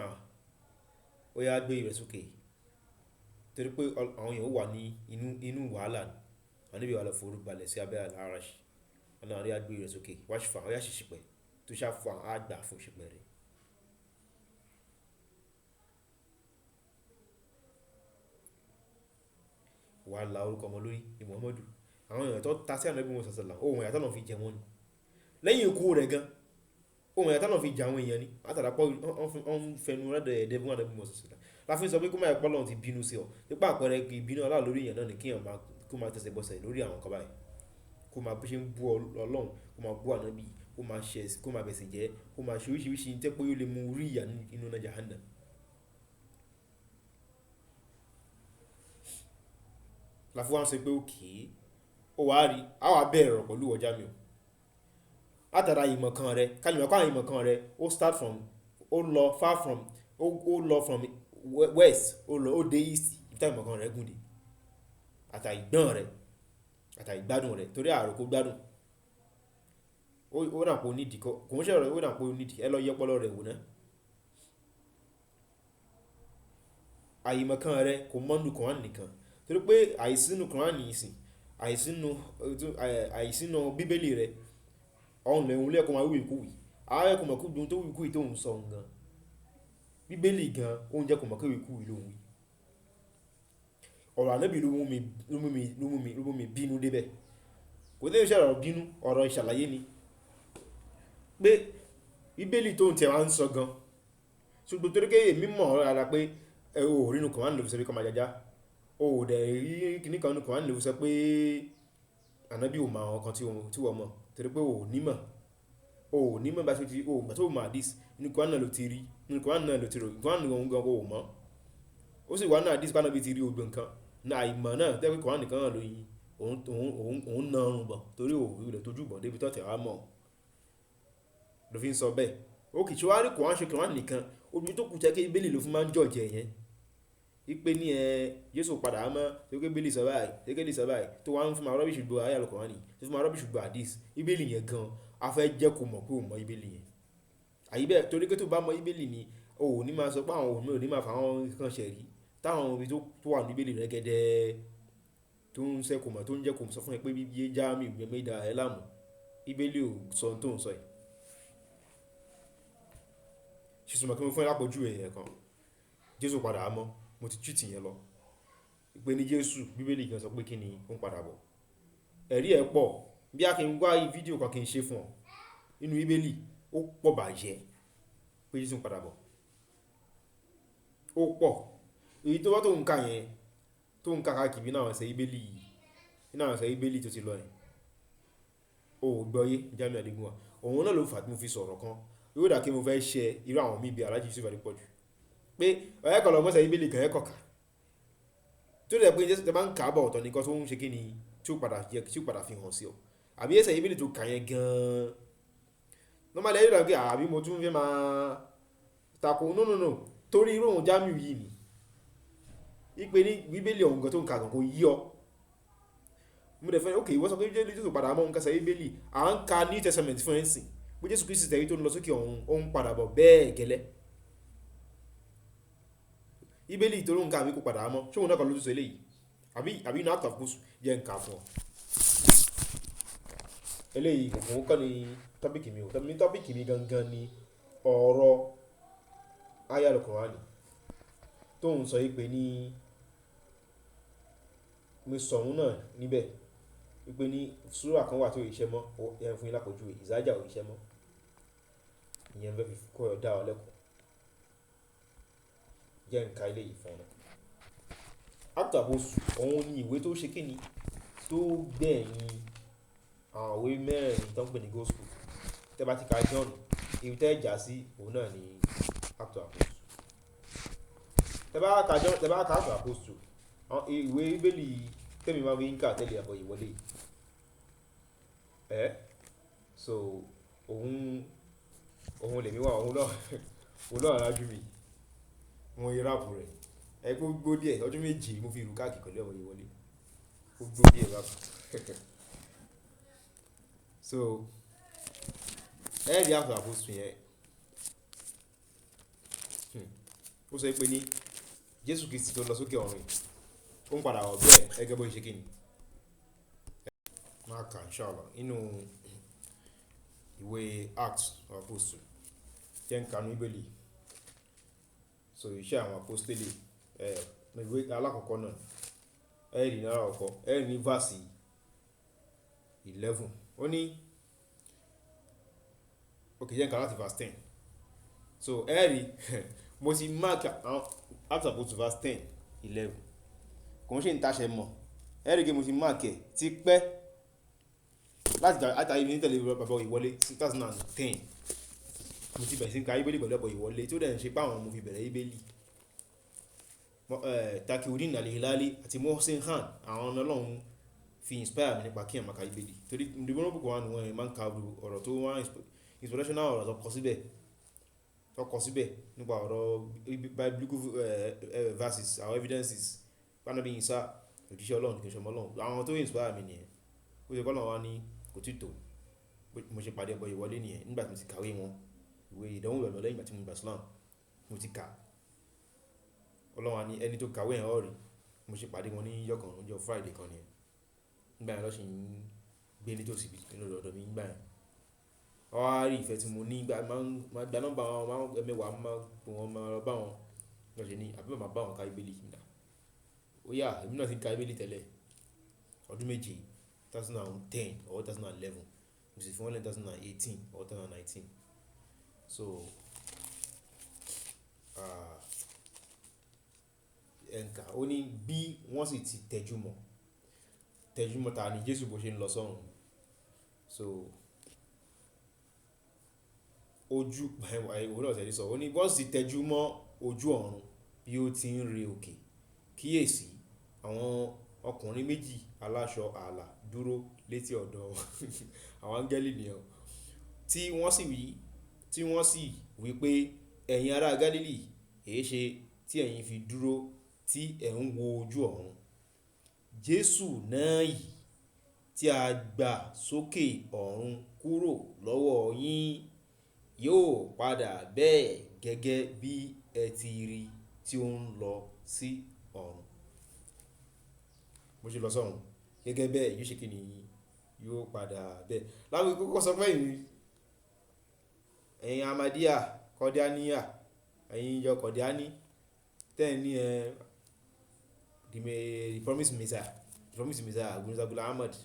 ó yá gbé orí rẹ sókè. Torí pé àwọn èèyàn ó wà ní inú wàhálà ni. Ànábì wá lọ forí balẹ̀ sí abẹ́ al-Arash. Ọlọ́run á gbé orí rẹ sókè. Washfa, ó yá ṣìṣìpẹ̀. Tó ṣá fún àwọn àgbà fún ìṣìpẹ̀ rẹ̀. Wà á la orúkọ ọmọ lórí ní Muhammadu. Àwọn èèyàn tó ta sí Ànábì Muhammad sallallahu alaihi wasallam, ohun ìyà tọ́lọ́run fi jẹ wọ́n ni. Lẹ́yìn ikú rẹ̀ gan, ohun ìyà tọ́lọ́run fi jẹ àwọn èèyàn ni. Látara pé wọ́n ń fẹnu rẹ́dẹ̀ẹ́dẹ́ fún Ànábì Muhammad sallallahu alaihi wasallam. La fi ń sọ pé kó má jẹ́ pé Ọlọ́run ti bínú sí ọ. Nípa àpẹẹrẹ ìbínú Ọlọ́run lórí èèyàn náà ni kí èèyàn máa, kó máa tẹsẹ̀ bọsẹ̀ lórí àwọn nǹkan báyìí. Kó máa bí ṣe ń bú Ọlọ́run, kó máa bú Ànábì, kó máa ṣe ẹ̀sìn, kó máa bẹ̀sìn jẹ́, kó máa ṣe oríṣiríṣi tí pé ó lè mú rí ìyà nínú iná Jahannam. La fi wá ń sọ pé okay, ó wà á rí, a wà bẹ̀rẹ̀ ọ̀rọ̀ pẹ̀lú ìwọ Jamiu. Látara ìmọ̀ kan rẹ̀, ká lè mọ̀ pé àwọn ìmọ̀ kan rẹ̀, ó start from, ó lọ far from, ó lọ from west, ó lọ, ó dé east, ibi tí ìmọ̀ kan rẹ̀ gùn dé. Àtà ìgbọ́n rẹ̀, àtà ìgbádùn rẹ̀, torí ààrò kó gbádùn. Ó dà pé ó nídìí kọ́, kò ń ṣe ọ̀rọ̀, ó dà pé ó nídìí, ẹ lọ yẹ ọpọlọ rẹ̀ wò ná. Àìmọ̀ kan rẹ̀ kò mọ̀ nínú Quran nìkan. Torí pé àìsínú Quran nìsín, àìsínú Bíbélì rẹ̀, ọ̀hún lè wí kó máa wí ìwíkúwìí. Ààrẹ kò mọ̀ kí ohun tó wí ìwíkúwìí tó ń sọ gan. Bíbélì gan, ó ń jẹ́ kó mọ̀ kí ìwíkúwìí ló ń wí. Ọ̀rọ̀ Ànábì ló mú mi, ló mú mi, ló mú mi, ló mú mi bínú dé bẹ̀. Kò ní ṣe ọ̀rọ̀ bínú, ọ̀rọ̀ ìṣàlàyé ni. Pé Bíbélì tó ń tẹ̀ wá ń sọ gan. Ṣùgbọ́n torí pé èmi mọ̀ ọ́ rárá pé ẹ ò rí inú Quran ló fi sọ pé kó máa jaja. O ò dẹ̀ rí kíní kan nínú Quran ló fi sọ pé Ànábì ò mọ àwọn nǹkan tí wọ́n mọ̀. Torí pé o ò ní mọ̀. O ò ní mọ̀ bá ṣe ti, o ò mọ̀ tó mọ̀ hadith. Inú Quran náà ló ti rí. Inú Quran náà ló ti rò. Quran òun gan o ò mọ̀. Ó sì wà nínú hadith pé Ànábì ti rí gbogbo nǹkan. Ní àìmọ̀ náà, tẹ́ pé Quran nìkan náà ló yin. Òun na ọrùn bọ̀ torí ò rí rẹ̀ tójú bọ̀ débi tó tẹ̀ wá mọ̀. Ló fi ń sọ bẹ́ẹ̀. Okay, ṣé wàá rí Quran ṣe Quran nìkan? Omi tó kù jẹ́ kí Bíbélì ló fi máa ń judge ẹ̀ yẹn. Wípé ní ẹ, Jésù padà á mọ́, torí pé Bíbélì sọ báyìí, torí pé Bíbélì sọ báyìí, tó wá ń fún ma rubbish gbogbo ayah Al-Qur'ani, tó fún ma rubbish gbogbo hadith. Bíbélì yẹn gan, a fẹ́ jẹ́ kó mọ̀ pé o mọ̀ Bíbélì yẹn. Àyí bẹ́ẹ̀ torí pé tó bá mọ Bíbélì ni, o ò ní máa sọ pé àwọn òun ò ní máa fà àwọn nǹkan ṣẹ̀ rí. Táwọn ibi tó wà ní Bíbélì rẹ́gẹ́dẹ́ tó ń ṣẹ́ kó mọ̀, tó ń jẹ́ kó sọ fún ẹ pé bí Jamiu gbé dá ẹ láàmú. Bíbélì ò sọ ohun tó ń sọ yìí. Ṣé o mọ̀ pé mo fún ẹ lápòjú ẹ̀yẹ kan? Jésù padà á mọ́, mo ti treat ìyẹn lọ. Pé ní Jésù, Bíbélì gan sọ pé kí ni ó ń padà bọ̀. Ẹ̀rí ẹ pọ̀. Bí a kì í wá fídíò kan kí n ṣe fún ọ. Nínú Bíbélì, ó pọ̀ bàjẹ́ pé Jésù ń padà bọ̀. Ó pọ̀. Èyí tó bá tó ń ka yẹn, tó ń ka káàkiri nínú àwọn ẹsẹ̀ Bíbélì yìí, nínú àwọn ẹsẹ̀ Bíbélì tó ti lọ yẹn. O ò gbọ́yé Jamiu Adégúnwà. Òun náà ló fà á tí mo fi sọ̀rọ̀ kan. Yóò dà kí mo fẹ́ ṣe irú àwọn míì bí Alhaji Yusuf Adépọ̀jù. Pé ọ̀rẹ́ kan lọ mọ́ ẹsẹ̀ Bíbélì kan ẹ kọ̀ ká. Tó dẹ̀ pé Jésù tí a bá ń kà bọ̀ ọ̀tọ̀ nìkan tó ń ṣe kí ni tí ó padà jẹ́, tí ó padà fi hàn sí ọ. Àbí ẹsẹ̀ Bíbélì tó kà yẹn gan. Normally ẹ yóò dà pé àbí mo tún fẹ́ máa tako. No, no, no. Torí irú òun Jamiu yìí ni. Wípé ní Bíbélì òun gan tó ń ka gan kò yí ọ. Mo dẹ̀ fẹ́, okay, ìwọ sọ pé Jésù padà mọ́ òun ka ẹsẹ̀ Bíbélì. À ń ka New Testament fún ẹ ń sìn. Pé Jésù Kristi tẹ̀rí tó ń lọ sókè ọ̀run, ó ń padà bọ̀ bẹ́ẹ̀ gẹ́lẹ́. Bíbélì tó ń ka àbí kò padà mọ́. Ṣé òun náà kọ́ ló tún sọ eléyìí? Àbí inú Act of Apostles jẹ́ ń ka fún ọ. Eléyìí kò kọ́ ni topic mi o. Topic mi gangan ni ọ̀rọ̀ ayah Al-Qur'ani tó ń sọ wípé ní mo sọ òun náà níbẹ̀ wípé ní súrà kan wà tí ò ṣiṣẹ́ mọ́, ẹ fún yín lápòjúwe, Ìsájà ò ṣiṣẹ́ mọ́. Ìyẹn fẹ́ fi kọ́ ẹ dá ọ lẹ́kọ̀ọ́. Jẹ́ ń ka eléyìí fún ọ. Act of Apostles, òun ni ìwé tó ṣe kíni tó gbẹ̀yìn àwọn ìwé mẹ́rin tó ń pè ní Gospel. Tẹ́ bá ti ka John, ibi tẹ́ jà sí òun náà ni Act of Apostles. Tẹ́ bá ka John, tẹ́ bá ka Act of Apostles, àwọn ìwé Bíbélì tẹ́mi máa fi ń kà tẹ́lẹ̀ àbọ̀ ìwọlé. Ẹ́, so òun, òun lè mí wá, òun lọ́, òun ló wà níwájú mi. Mo rí wrap rẹ̀. Ẹ kó gbó díẹ̀, ọdún méje mo fi rù káàkiri pẹ̀lú ẹ̀ bó ṣe wọlé. Ó gbó díẹ̀ wrap. So, ẹ rí Acts of Apostle yẹn. Ó sọ pé ní Jésù Kristi tó lọ sókè ọ̀run, ó ń padà wọ̀ bẹ́ẹ̀ gẹ́gẹ́ bó ṣe kíni. Máa kà inshallah nínú ìwé Acts of Apostle. Jẹ́ n ka nínú Bíbélì. So iṣẹ́ àwọn Apostoli, ìwé alákọ̀ọ́kọ́ náà. Ẹ rí ní alákọ̀ọ́kọ́, ẹ rí ní verse 11. Ó ní, okay, jẹ́ n ka láti verse 10. So ẹ rí, mo ti mark Acts of Apostle verse 10, 11. Kò ń ṣe ìtaṣẹ mọ̀. Ẹ rí pé mo ti mark ẹ̀ tí pẹ́ láti ìgbà àti ayé mi tẹ̀lé bàbá Oyèwọlé 2010. Mo ti bẹ̀rẹ̀ sí ní ka Bíbélì pẹ̀lú bàbá Oyèwọlé tí ó dẹ̀ ń ṣe pé àwọn mo fi bẹ̀rẹ̀ Bíbélì. Takiudeen Al-Hilali àti Mohsin Khan, àwọn Ọlọ́run fi inspire mi nípa kí èèyàn máa ka Bíbélì. Torí the book one wọ́n máa ń ka ọ̀rọ̀ tó wá inspirational ọ̀rọ̀ tó kọ síbẹ̀, tó kọ síbẹ̀ nípa ọ̀rọ̀ biblical verses, our evidences. Pé Ànábì Ìsá, òjíṣẹ́ Ọlọ́run kì í ṣe ọmọ Ọlọ́run. Àwọn tó inspire mi nìyẹn. Ó ṣe pé Ọlọ́run wá ní kò tí tó. Mo ṣe pàdé bàbá Oyèwọlé nìyẹn nígbà tí mo ti kàwé wọn. Ìwé ìdánwò ìgbàgbọ́ lẹ́yìn ìgbà tí mo gba Islam, mo ti kà. Ọlọ́run wá ní ẹni tó kàwé yẹn ó rí. Mo ṣe pàdé wọn ní ọjọ́ kan, ọjọ́ Friday kan nìyẹn. Nígbà yẹn lọ́ ṣe ń gbé ní tòsí bí nínú ọ̀dọ̀ mi nígbà yẹn. Wọ́n wá rí ìfẹ́ tí mo ní nígbà máa ń, máa gba nọ́mbà wọn, máa ń ẹ̀mẹwàá, máa pè wọ́n, máa lọ bá wọn. Lọ́ ṣe ní, àbí màá bá wọn ka Bíbélì nígbà. Ó yá, èmi náà ti ń ka Bíbélì tẹ́lẹ̀. Ọdún méje, 2010 or 2011. Mo sì fún wọn ní 2018 or 2019. So, ẹ ń kà. Ó ní bí wọ́n sì ti tẹjúmọ̀. Tẹjúmọ̀ ta ni Jésù bó ṣe ń lọ sọ́run. So, ojú, òun náà tẹ̀lé sọ. Ó ní bí wọ́n sì tẹjúmọ̀ ojú ọ̀run bí ó ti ń re òkè. Kíyèsi, àwọn ọkùnrin méjì aláṣọ àlà dúró létí ọ̀dọ̀ àwọn áńgẹ́lì nìyẹn. Tí wọ́n sì wí, tí wọ́n sì wí pé ẹ̀yin ará Galili, èéṣe tí ẹ̀yin fi dúró tí ẹ̀ ń wo ojú ọ̀run. Jésù náà yìí tí a gbà sókè ọ̀run kúrò lọ́wọ́ yín yóò padà bẹ́ẹ̀ gẹ́gẹ́ bí ẹ ti rí tí ó ń lọ sí ọ̀run. Mo ṣe lọ sọ́run. Gẹ́gẹ́ bẹ́ẹ̀ yóò ṣe kíni yóò padà bẹ́ẹ̀. Láwọn kókó sọ fún ẹ̀yin, ẹ̀yin Ahmadiyya, Qadianiyya, ẹ̀yin ìjọ Qadiani, tẹ́ ẹ ní ẹ, the promised Messiah, the promised Messiah, Mirza Ghulam Ahmad.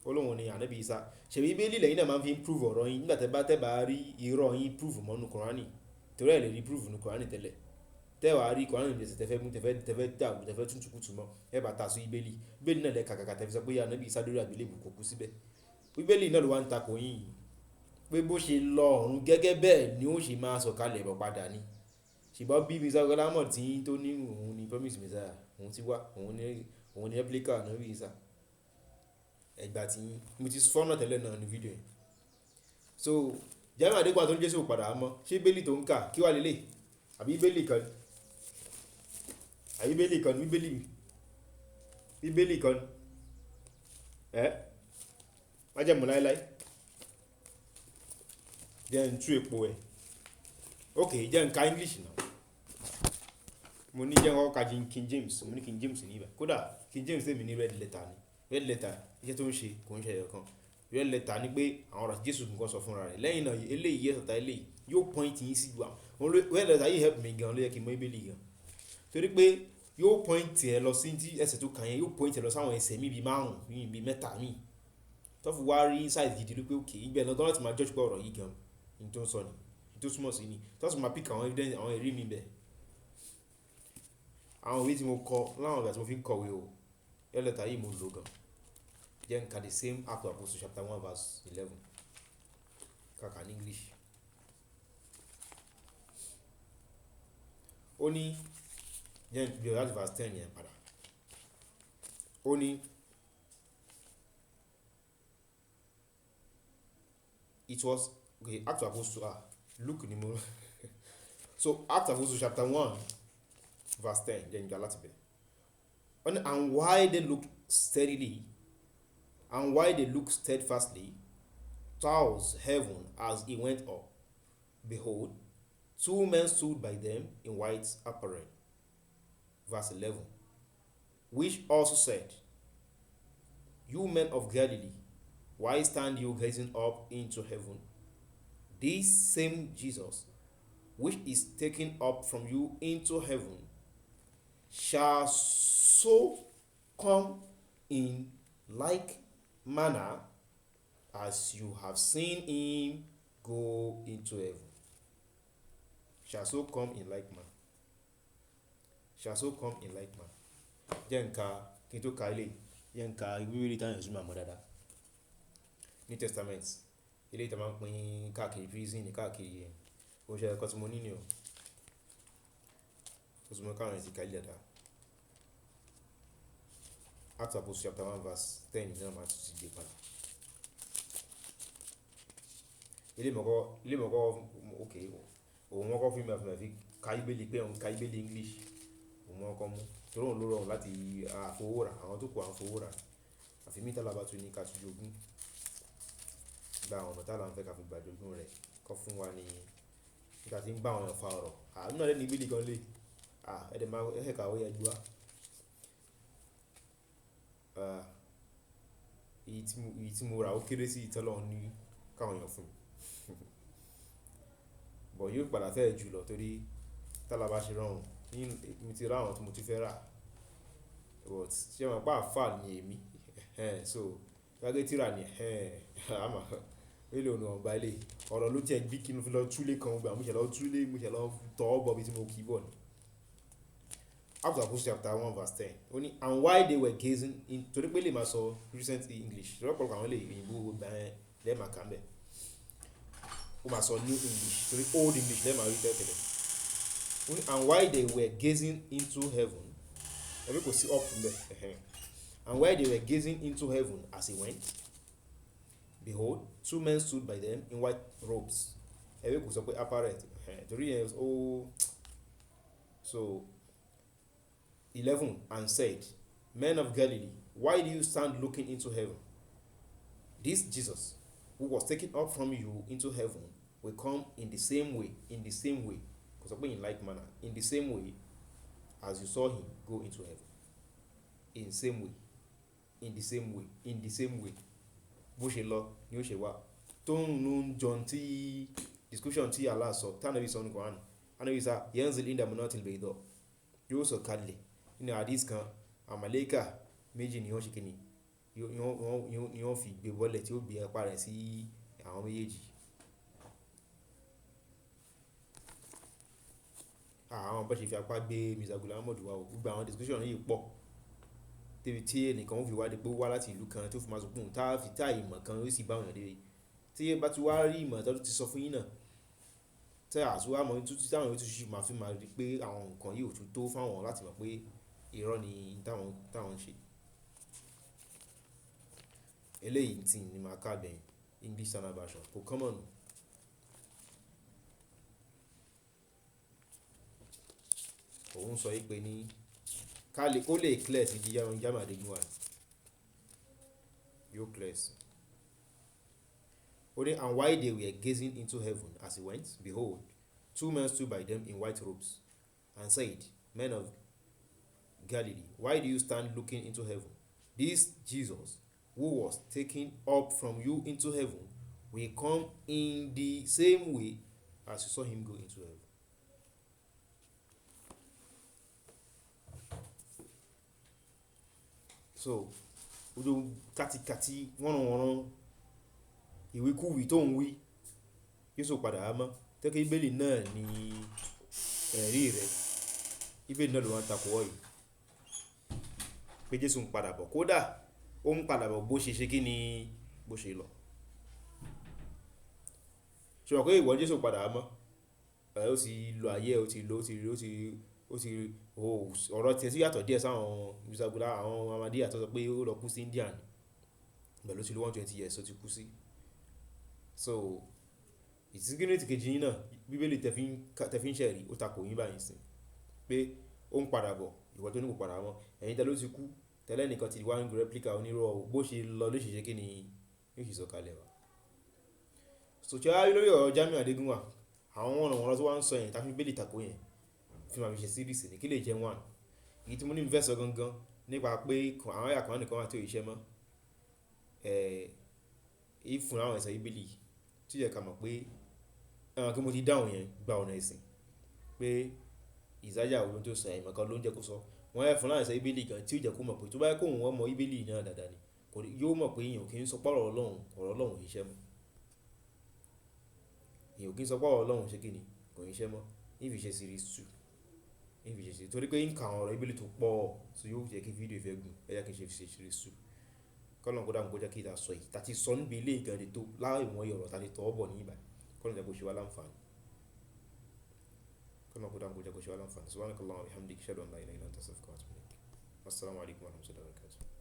Ó lóhùn ní Ànábì Ìsá. Ṣèbí Bíbélì lẹ́yìn náà máa ń fi prove ọ̀rọ̀ yín nígbà tẹ́ bá, tẹ́ bá rí irọ́ yín prove mọ́ nínú Kùránì. Torí ẹ lè rí prove nínú Kùránì tẹ́lẹ̀. Tẹ́ wàá rí Kùránì ní ẹsẹ̀ tẹ́fẹ́ mú, tẹ́fẹ́, tẹ́fẹ́ dàrú, tẹ́fẹ́ tún tùkùtù mọ́. Ẹ bá ta sí Bíbélì. Bíbélì náà lẹ kàkàkà tẹ́ fi sọ pé Ànábì Ìsá lórí àgbélébùú kò kú síbẹ̀. Bíbélì náà ló wá ń takò yín yìí. Pé bó ṣe lọ ọ̀run gẹ́gẹ́ bẹ́ẹ̀ ni ó ṣe máa sọ̀kalẹ̀ bọ̀ padà ni. Ṣùgbọ́n bí Mirza Ghulam Ahmad tí ń tó ní òun ni promised Messiah, òun ti wá, òun ni replica Ànábì Ìsá. Ẹgbàá tí yín, mo ti fọ́nà tẹ́lẹ̀ náà ní fídíò yẹn. So, Jamiu Adégún tó ní Jésù ò padà mọ́. Ṣé Bíbélì tó ń kà kí wà lélẹ̀? Àbí Bíbélì kan? Àbí Bíbélì kan? Bíbélì, Bíbélì kan? Ẹ́, májẹ̀mú láíláí. Jẹ́ n tú epo ẹ̀. Okay, jẹ́ n ka English náà. Mo ní jẹ́ n kọ́kọ́ ka King James. Mo ní King James ní ibà. Kódà King James tèmi ní red letter ni. Red letter, iṣẹ́ tó ń ṣe kò ń ṣe ẹyọ kan. Red letter ni pé àwọn ọ̀rọ̀ tí Jésù nǹkan sọ fúnra rẹ̀. Lẹ́yìn náà eléyìí yes ọ̀tá eléyìí yóò point yín sí gbà. Red letter yìí help mi gan ló yẹ kí n mọ Bíbélì gan. Torí pé yóò point ẹ lọ sí tí ẹsẹ̀ tó kàn yẹn, yóò point ẹ lọ sáwọn ẹsẹ̀ mi bí márùn-ún, mi bí mẹ́ta mi. Tó fi wá rí insight gidi wípé okay, ibẹ̀ lọ gan láti máa judge pé ọ̀rọ̀ yìí gan, ohun tó ń sọ ni, ohun tó túmọ̀ sí ni. Tó sì máa pick àwọn evidence, àwọn ẹ̀rí mi bẹ́ẹ̀. Àwọn ìwé tí mo kọ láwọn ìgbà tí mo fi ń kọ̀wé o, red letter yìí mo lò gan. Jẹ́ n ka the same Acts of Apostles chapter 1 verse 11. Kàkà ní English. Ó ní, jẹ́ n bẹ̀rẹ̀ láti verse 10 yẹn padà. Ó ní, It was, okay, Acts of Apostles, Luke ni mo. So Acts of Apostles chapter 1 verse 10, then you láti bẹ̀. And why they looked steadily, and why they looked steadfastly towards heaven as he went up, behold, two men stood by them in white apparel. Verse 11, which also said, You men of Galilee, why stand you gazing up into heaven? This same Jesus, which is taken up from you into heaven, shall so come in like manner as you have seen him go into heaven. Shall so come in like manner. Shall so come in like manner. Jẹ́ n ka, kí n tó ka eléyìí, jẹ́ n ka ìwé ìwé tí àwọn èèyàn sì máa mọ̀ dáadáa. New Testament, eléyìí tí a máa ń pín káàkiri prison káàkiri yẹn. Ó ṣe ẹ̀kọ́ tí mo ní ní o. Ó sì mọ̀ káwọn èèyàn ti ka ilé dáadáa. Acts of Apostles chapter 1 verse 10 ní wọ́n máa tún ti gbé padà. Ilé mọ̀kọ́, ilé mọ̀kọ́, okay, òun wọ́n kọ́ fún mi àfi ka Bíbélì pé òun ka Bíbélì English. Òun wọ́n kọ́ mú. Torí òun ló rọrùn láti fowó rà, àwọn tó kù à ń fowó rà. Àfi mí tálá bá tún ní ká tún jogún. Gba àwọn ọ̀nà tálá ń fẹ́ ká fi gba jogún rẹ̀. Kọ́ fún wa ní kí a tí ń bá àwọn èèyàn fa ọ̀rọ̀. Èmi náà dẹ̀ ní Bíbélì gan lé. Ẹ dẹ̀ máa, ẹ ka ó yẹ gbé wá. Èyí tí mo rà ó kéré sí ìtọ́ lọ́hun ní káwọn èèyàn fún mi. But yóò padà fẹ́ jù lọ torí tálá bá ṣe rọrùn. Mo ti rà àwọn tí mo ti fẹ́ rà. But ṣé ẹ mọ̀ pé àfáà ni èmi? So, tó bá jẹ́ tírà ni, àmọ́ mélòó ni wọ́n gba eléyìí. Ọ̀rọ̀ ló jẹ́ bí kí n fi lọ túlé kan gbà, mo ṣẹ̀ lọ túlé, mo ṣẹ̀ lọ tọwọ́ bọ ibi tí mo kì í bọ̀ ni. Acts of Apostles chapter 1 verse 10. Ó ní, and while they were gazing in, torí pé lè máa sọ recent English, torí ọ̀pọ̀lọpọ̀ àwọn eléyìí òyìnbó gbogbo ẹ̀ lẹ́ẹ̀ máa kà ń bẹ̀. Ó máa sọ new English, torí old English lẹ́ẹ̀ máa rí tẹ́lẹ̀. Ó ní, and while they were gazing into heaven, ẹbí kò sí up ńbẹ̀. And while they were gazing into heaven as he went, behold, two men stood by them in white robes. Ẹbí kò sọ pé apparent, torí yẹn ó so 11 and said, Men of Galilee, why do you stand looking into heaven? This Jesus, who was taken up from you into heaven, will come in the same way, in the same way, kò sọ pé in like manner, in the same way as you saw him go into heaven. In the same way, in the same way, in the same way. Bó ṣe lọ ni ó ṣe wá. Tó ń nu John tí description tí Allah sọ, tí Ànábì sọ ní Quran. Ànábì sọ, Yanzil inda munatil bayda. Yóò sọ kalẹ̀ nínú hadith kan, àwọn màláíkà méjì ni wọ́n ṣe kíni, ni wọ́n fi gbé bọ́lẹ̀ tí ó gbé apá rẹ̀ sí àwọn méjèèjì. Àwọn bó ṣe fi apá gbé Mirza Ghulam Ahmad wá o. Gbogbo àwọn description yìí pọ̀. Débi tí ẹnìkan ó fi wá dé pé ó wá láti ìlú kan tó fi máa sọ pé òun tá fi tá ìmọ̀ kan ó sì bá òun dé. Tí ẹ bá ti wá rí ìmọ̀ tó ti sọ fún yín náà, tí a tún wá mọ̀ tí táwọn yóò tún ṣì máa fi máa rí pé àwọn nǹkan yìí ò tún tó fún àwọn láti mọ̀ pé irọ́ ni táwọn ń ṣe. Eléyìí tí ni màá kà gbẹ̀yìn, English Standard Version, kò common. Òun sọ wípé ní ká lè kó lè clear sí Jamiu Adégúnwà ni. Yóò clear sí. Ó ní, and while they were gazing into heaven as he went, behold, two men stood by them in white robes and said, Men of Galilee, why do you stand looking into heaven? This Jesus, who was taken up from you into heaven, will come in the same way as you saw him go into heaven. So, ojú kátikàti wọ́nranwọ̀nran ìwíkúwìí tó ń wí, Jésù padà wá mọ́. Tẹ́ kí Bíbélì náà ní ẹ̀rí rẹ̀. Bíbélì náà ló wá ń takò ọ́ yìí. Pé Jésù ń padà bọ̀. Kódà ó ń padà bọ̀ bó ṣe ṣe kí ni bó ṣe lọ. Ṣé o mọ̀ pé ìwọ Jésù padà wá mọ́? Ó ti lo ayé, ó ti lo, ó ti rí, ó ti, ó ti, ó, ọ̀rọ̀ tí ẹ sì yàtọ̀ díẹ̀ sáwọn Mirza Ghulam, àwọn Ahmadiyya tó sọ pé ó lọ kú sí India ni. Ibẹ̀ ló ti lo 120 years ó ti kú sí. So ìsìnkírìtì kejì yín náà, Bíbélì tẹ fi ń ṣẹ̀rí, ó tako yín báyìí sín pé ó ń padà bọ̀, ìwọ tó ní kò padà mọ́. Ẹ̀yin tẹ ló ti kú, tẹ́lẹ̀ nìkan ti wá ń replica onírọ́ o, bó ṣe lọ ló ṣe ṣe kí ni yóò ṣe sọ̀kalẹ̀ wá. So tí a rí lórí ọ̀rọ̀ Jamiu Adégúnwà, àwọn wọ̀nran wọ̀nran tó wá ń sọ yẹn, tá fi Bíbélì tako yẹn, fi máa fi ṣe series ni, kí lè jẹ́ one. Èyí tí mo ní fẹ́ sọ gangan nípa pé àwọn àyà Kùránì kan wà tí ò ṣiṣẹ́ mọ́. Ìfún àwọn ẹ̀sẹ̀ Bíbélì tí ó jẹ́ ká mọ̀ pé, kí mo ti dáhùn yẹn gba ọ̀nà ìsìn pé Isaiah ohun tó sọ àìmọ̀kan ló ń jẹ́ kó sọ. Wọ́n fẹ́ fún láwọn ẹ̀sẹ̀ Bíbélì gan tí ó jẹ́ kó mọ̀ pé tó bá jẹ́ kó òun mọ Bíbélì náà dáadáa ni, kò ní, yóò mọ̀ pé èèyàn kì í sọ pé ọ̀rọ̀ Ọlọ́run ò ṣiṣẹ́ mọ́. Èèyàn kì í sọ pé ọ̀rọ̀ Ọlọ́run ṣe kí ni, kò ṣiṣẹ́ mọ́. Ní fi ṣe series 2. Ní fi ṣe series, torí pé ń ka àwọn ọ̀rọ̀ Bíbélì tó pọ̀, so yóò jẹ́ kí fídíò fẹ́ gùn. Ẹ jẹ́ kí n ṣe series 2. Kọ́ lọ́run kó dáhùn kó jẹ́ kí ìta sọ yìí. Ta ti sọ níbi ilé ìgànnì tó láì mọ iye ọ̀rọ̀ ta ti tọwọ́ bọ̀ ní ìbà. Kọ́ lọ́run jẹ́ kó ṣe wá láǹfààní. Kọ́ lọ́run kó dáhùn kó jẹ́ kó ṣe wá láǹfààní. Subhanakallahumma wa bihamdika, ashhadu an la ilaha illa anta, astaghfiruka wa atubu ilaik. Assalamu alaikum wa rahmatullahi wa barakatuh.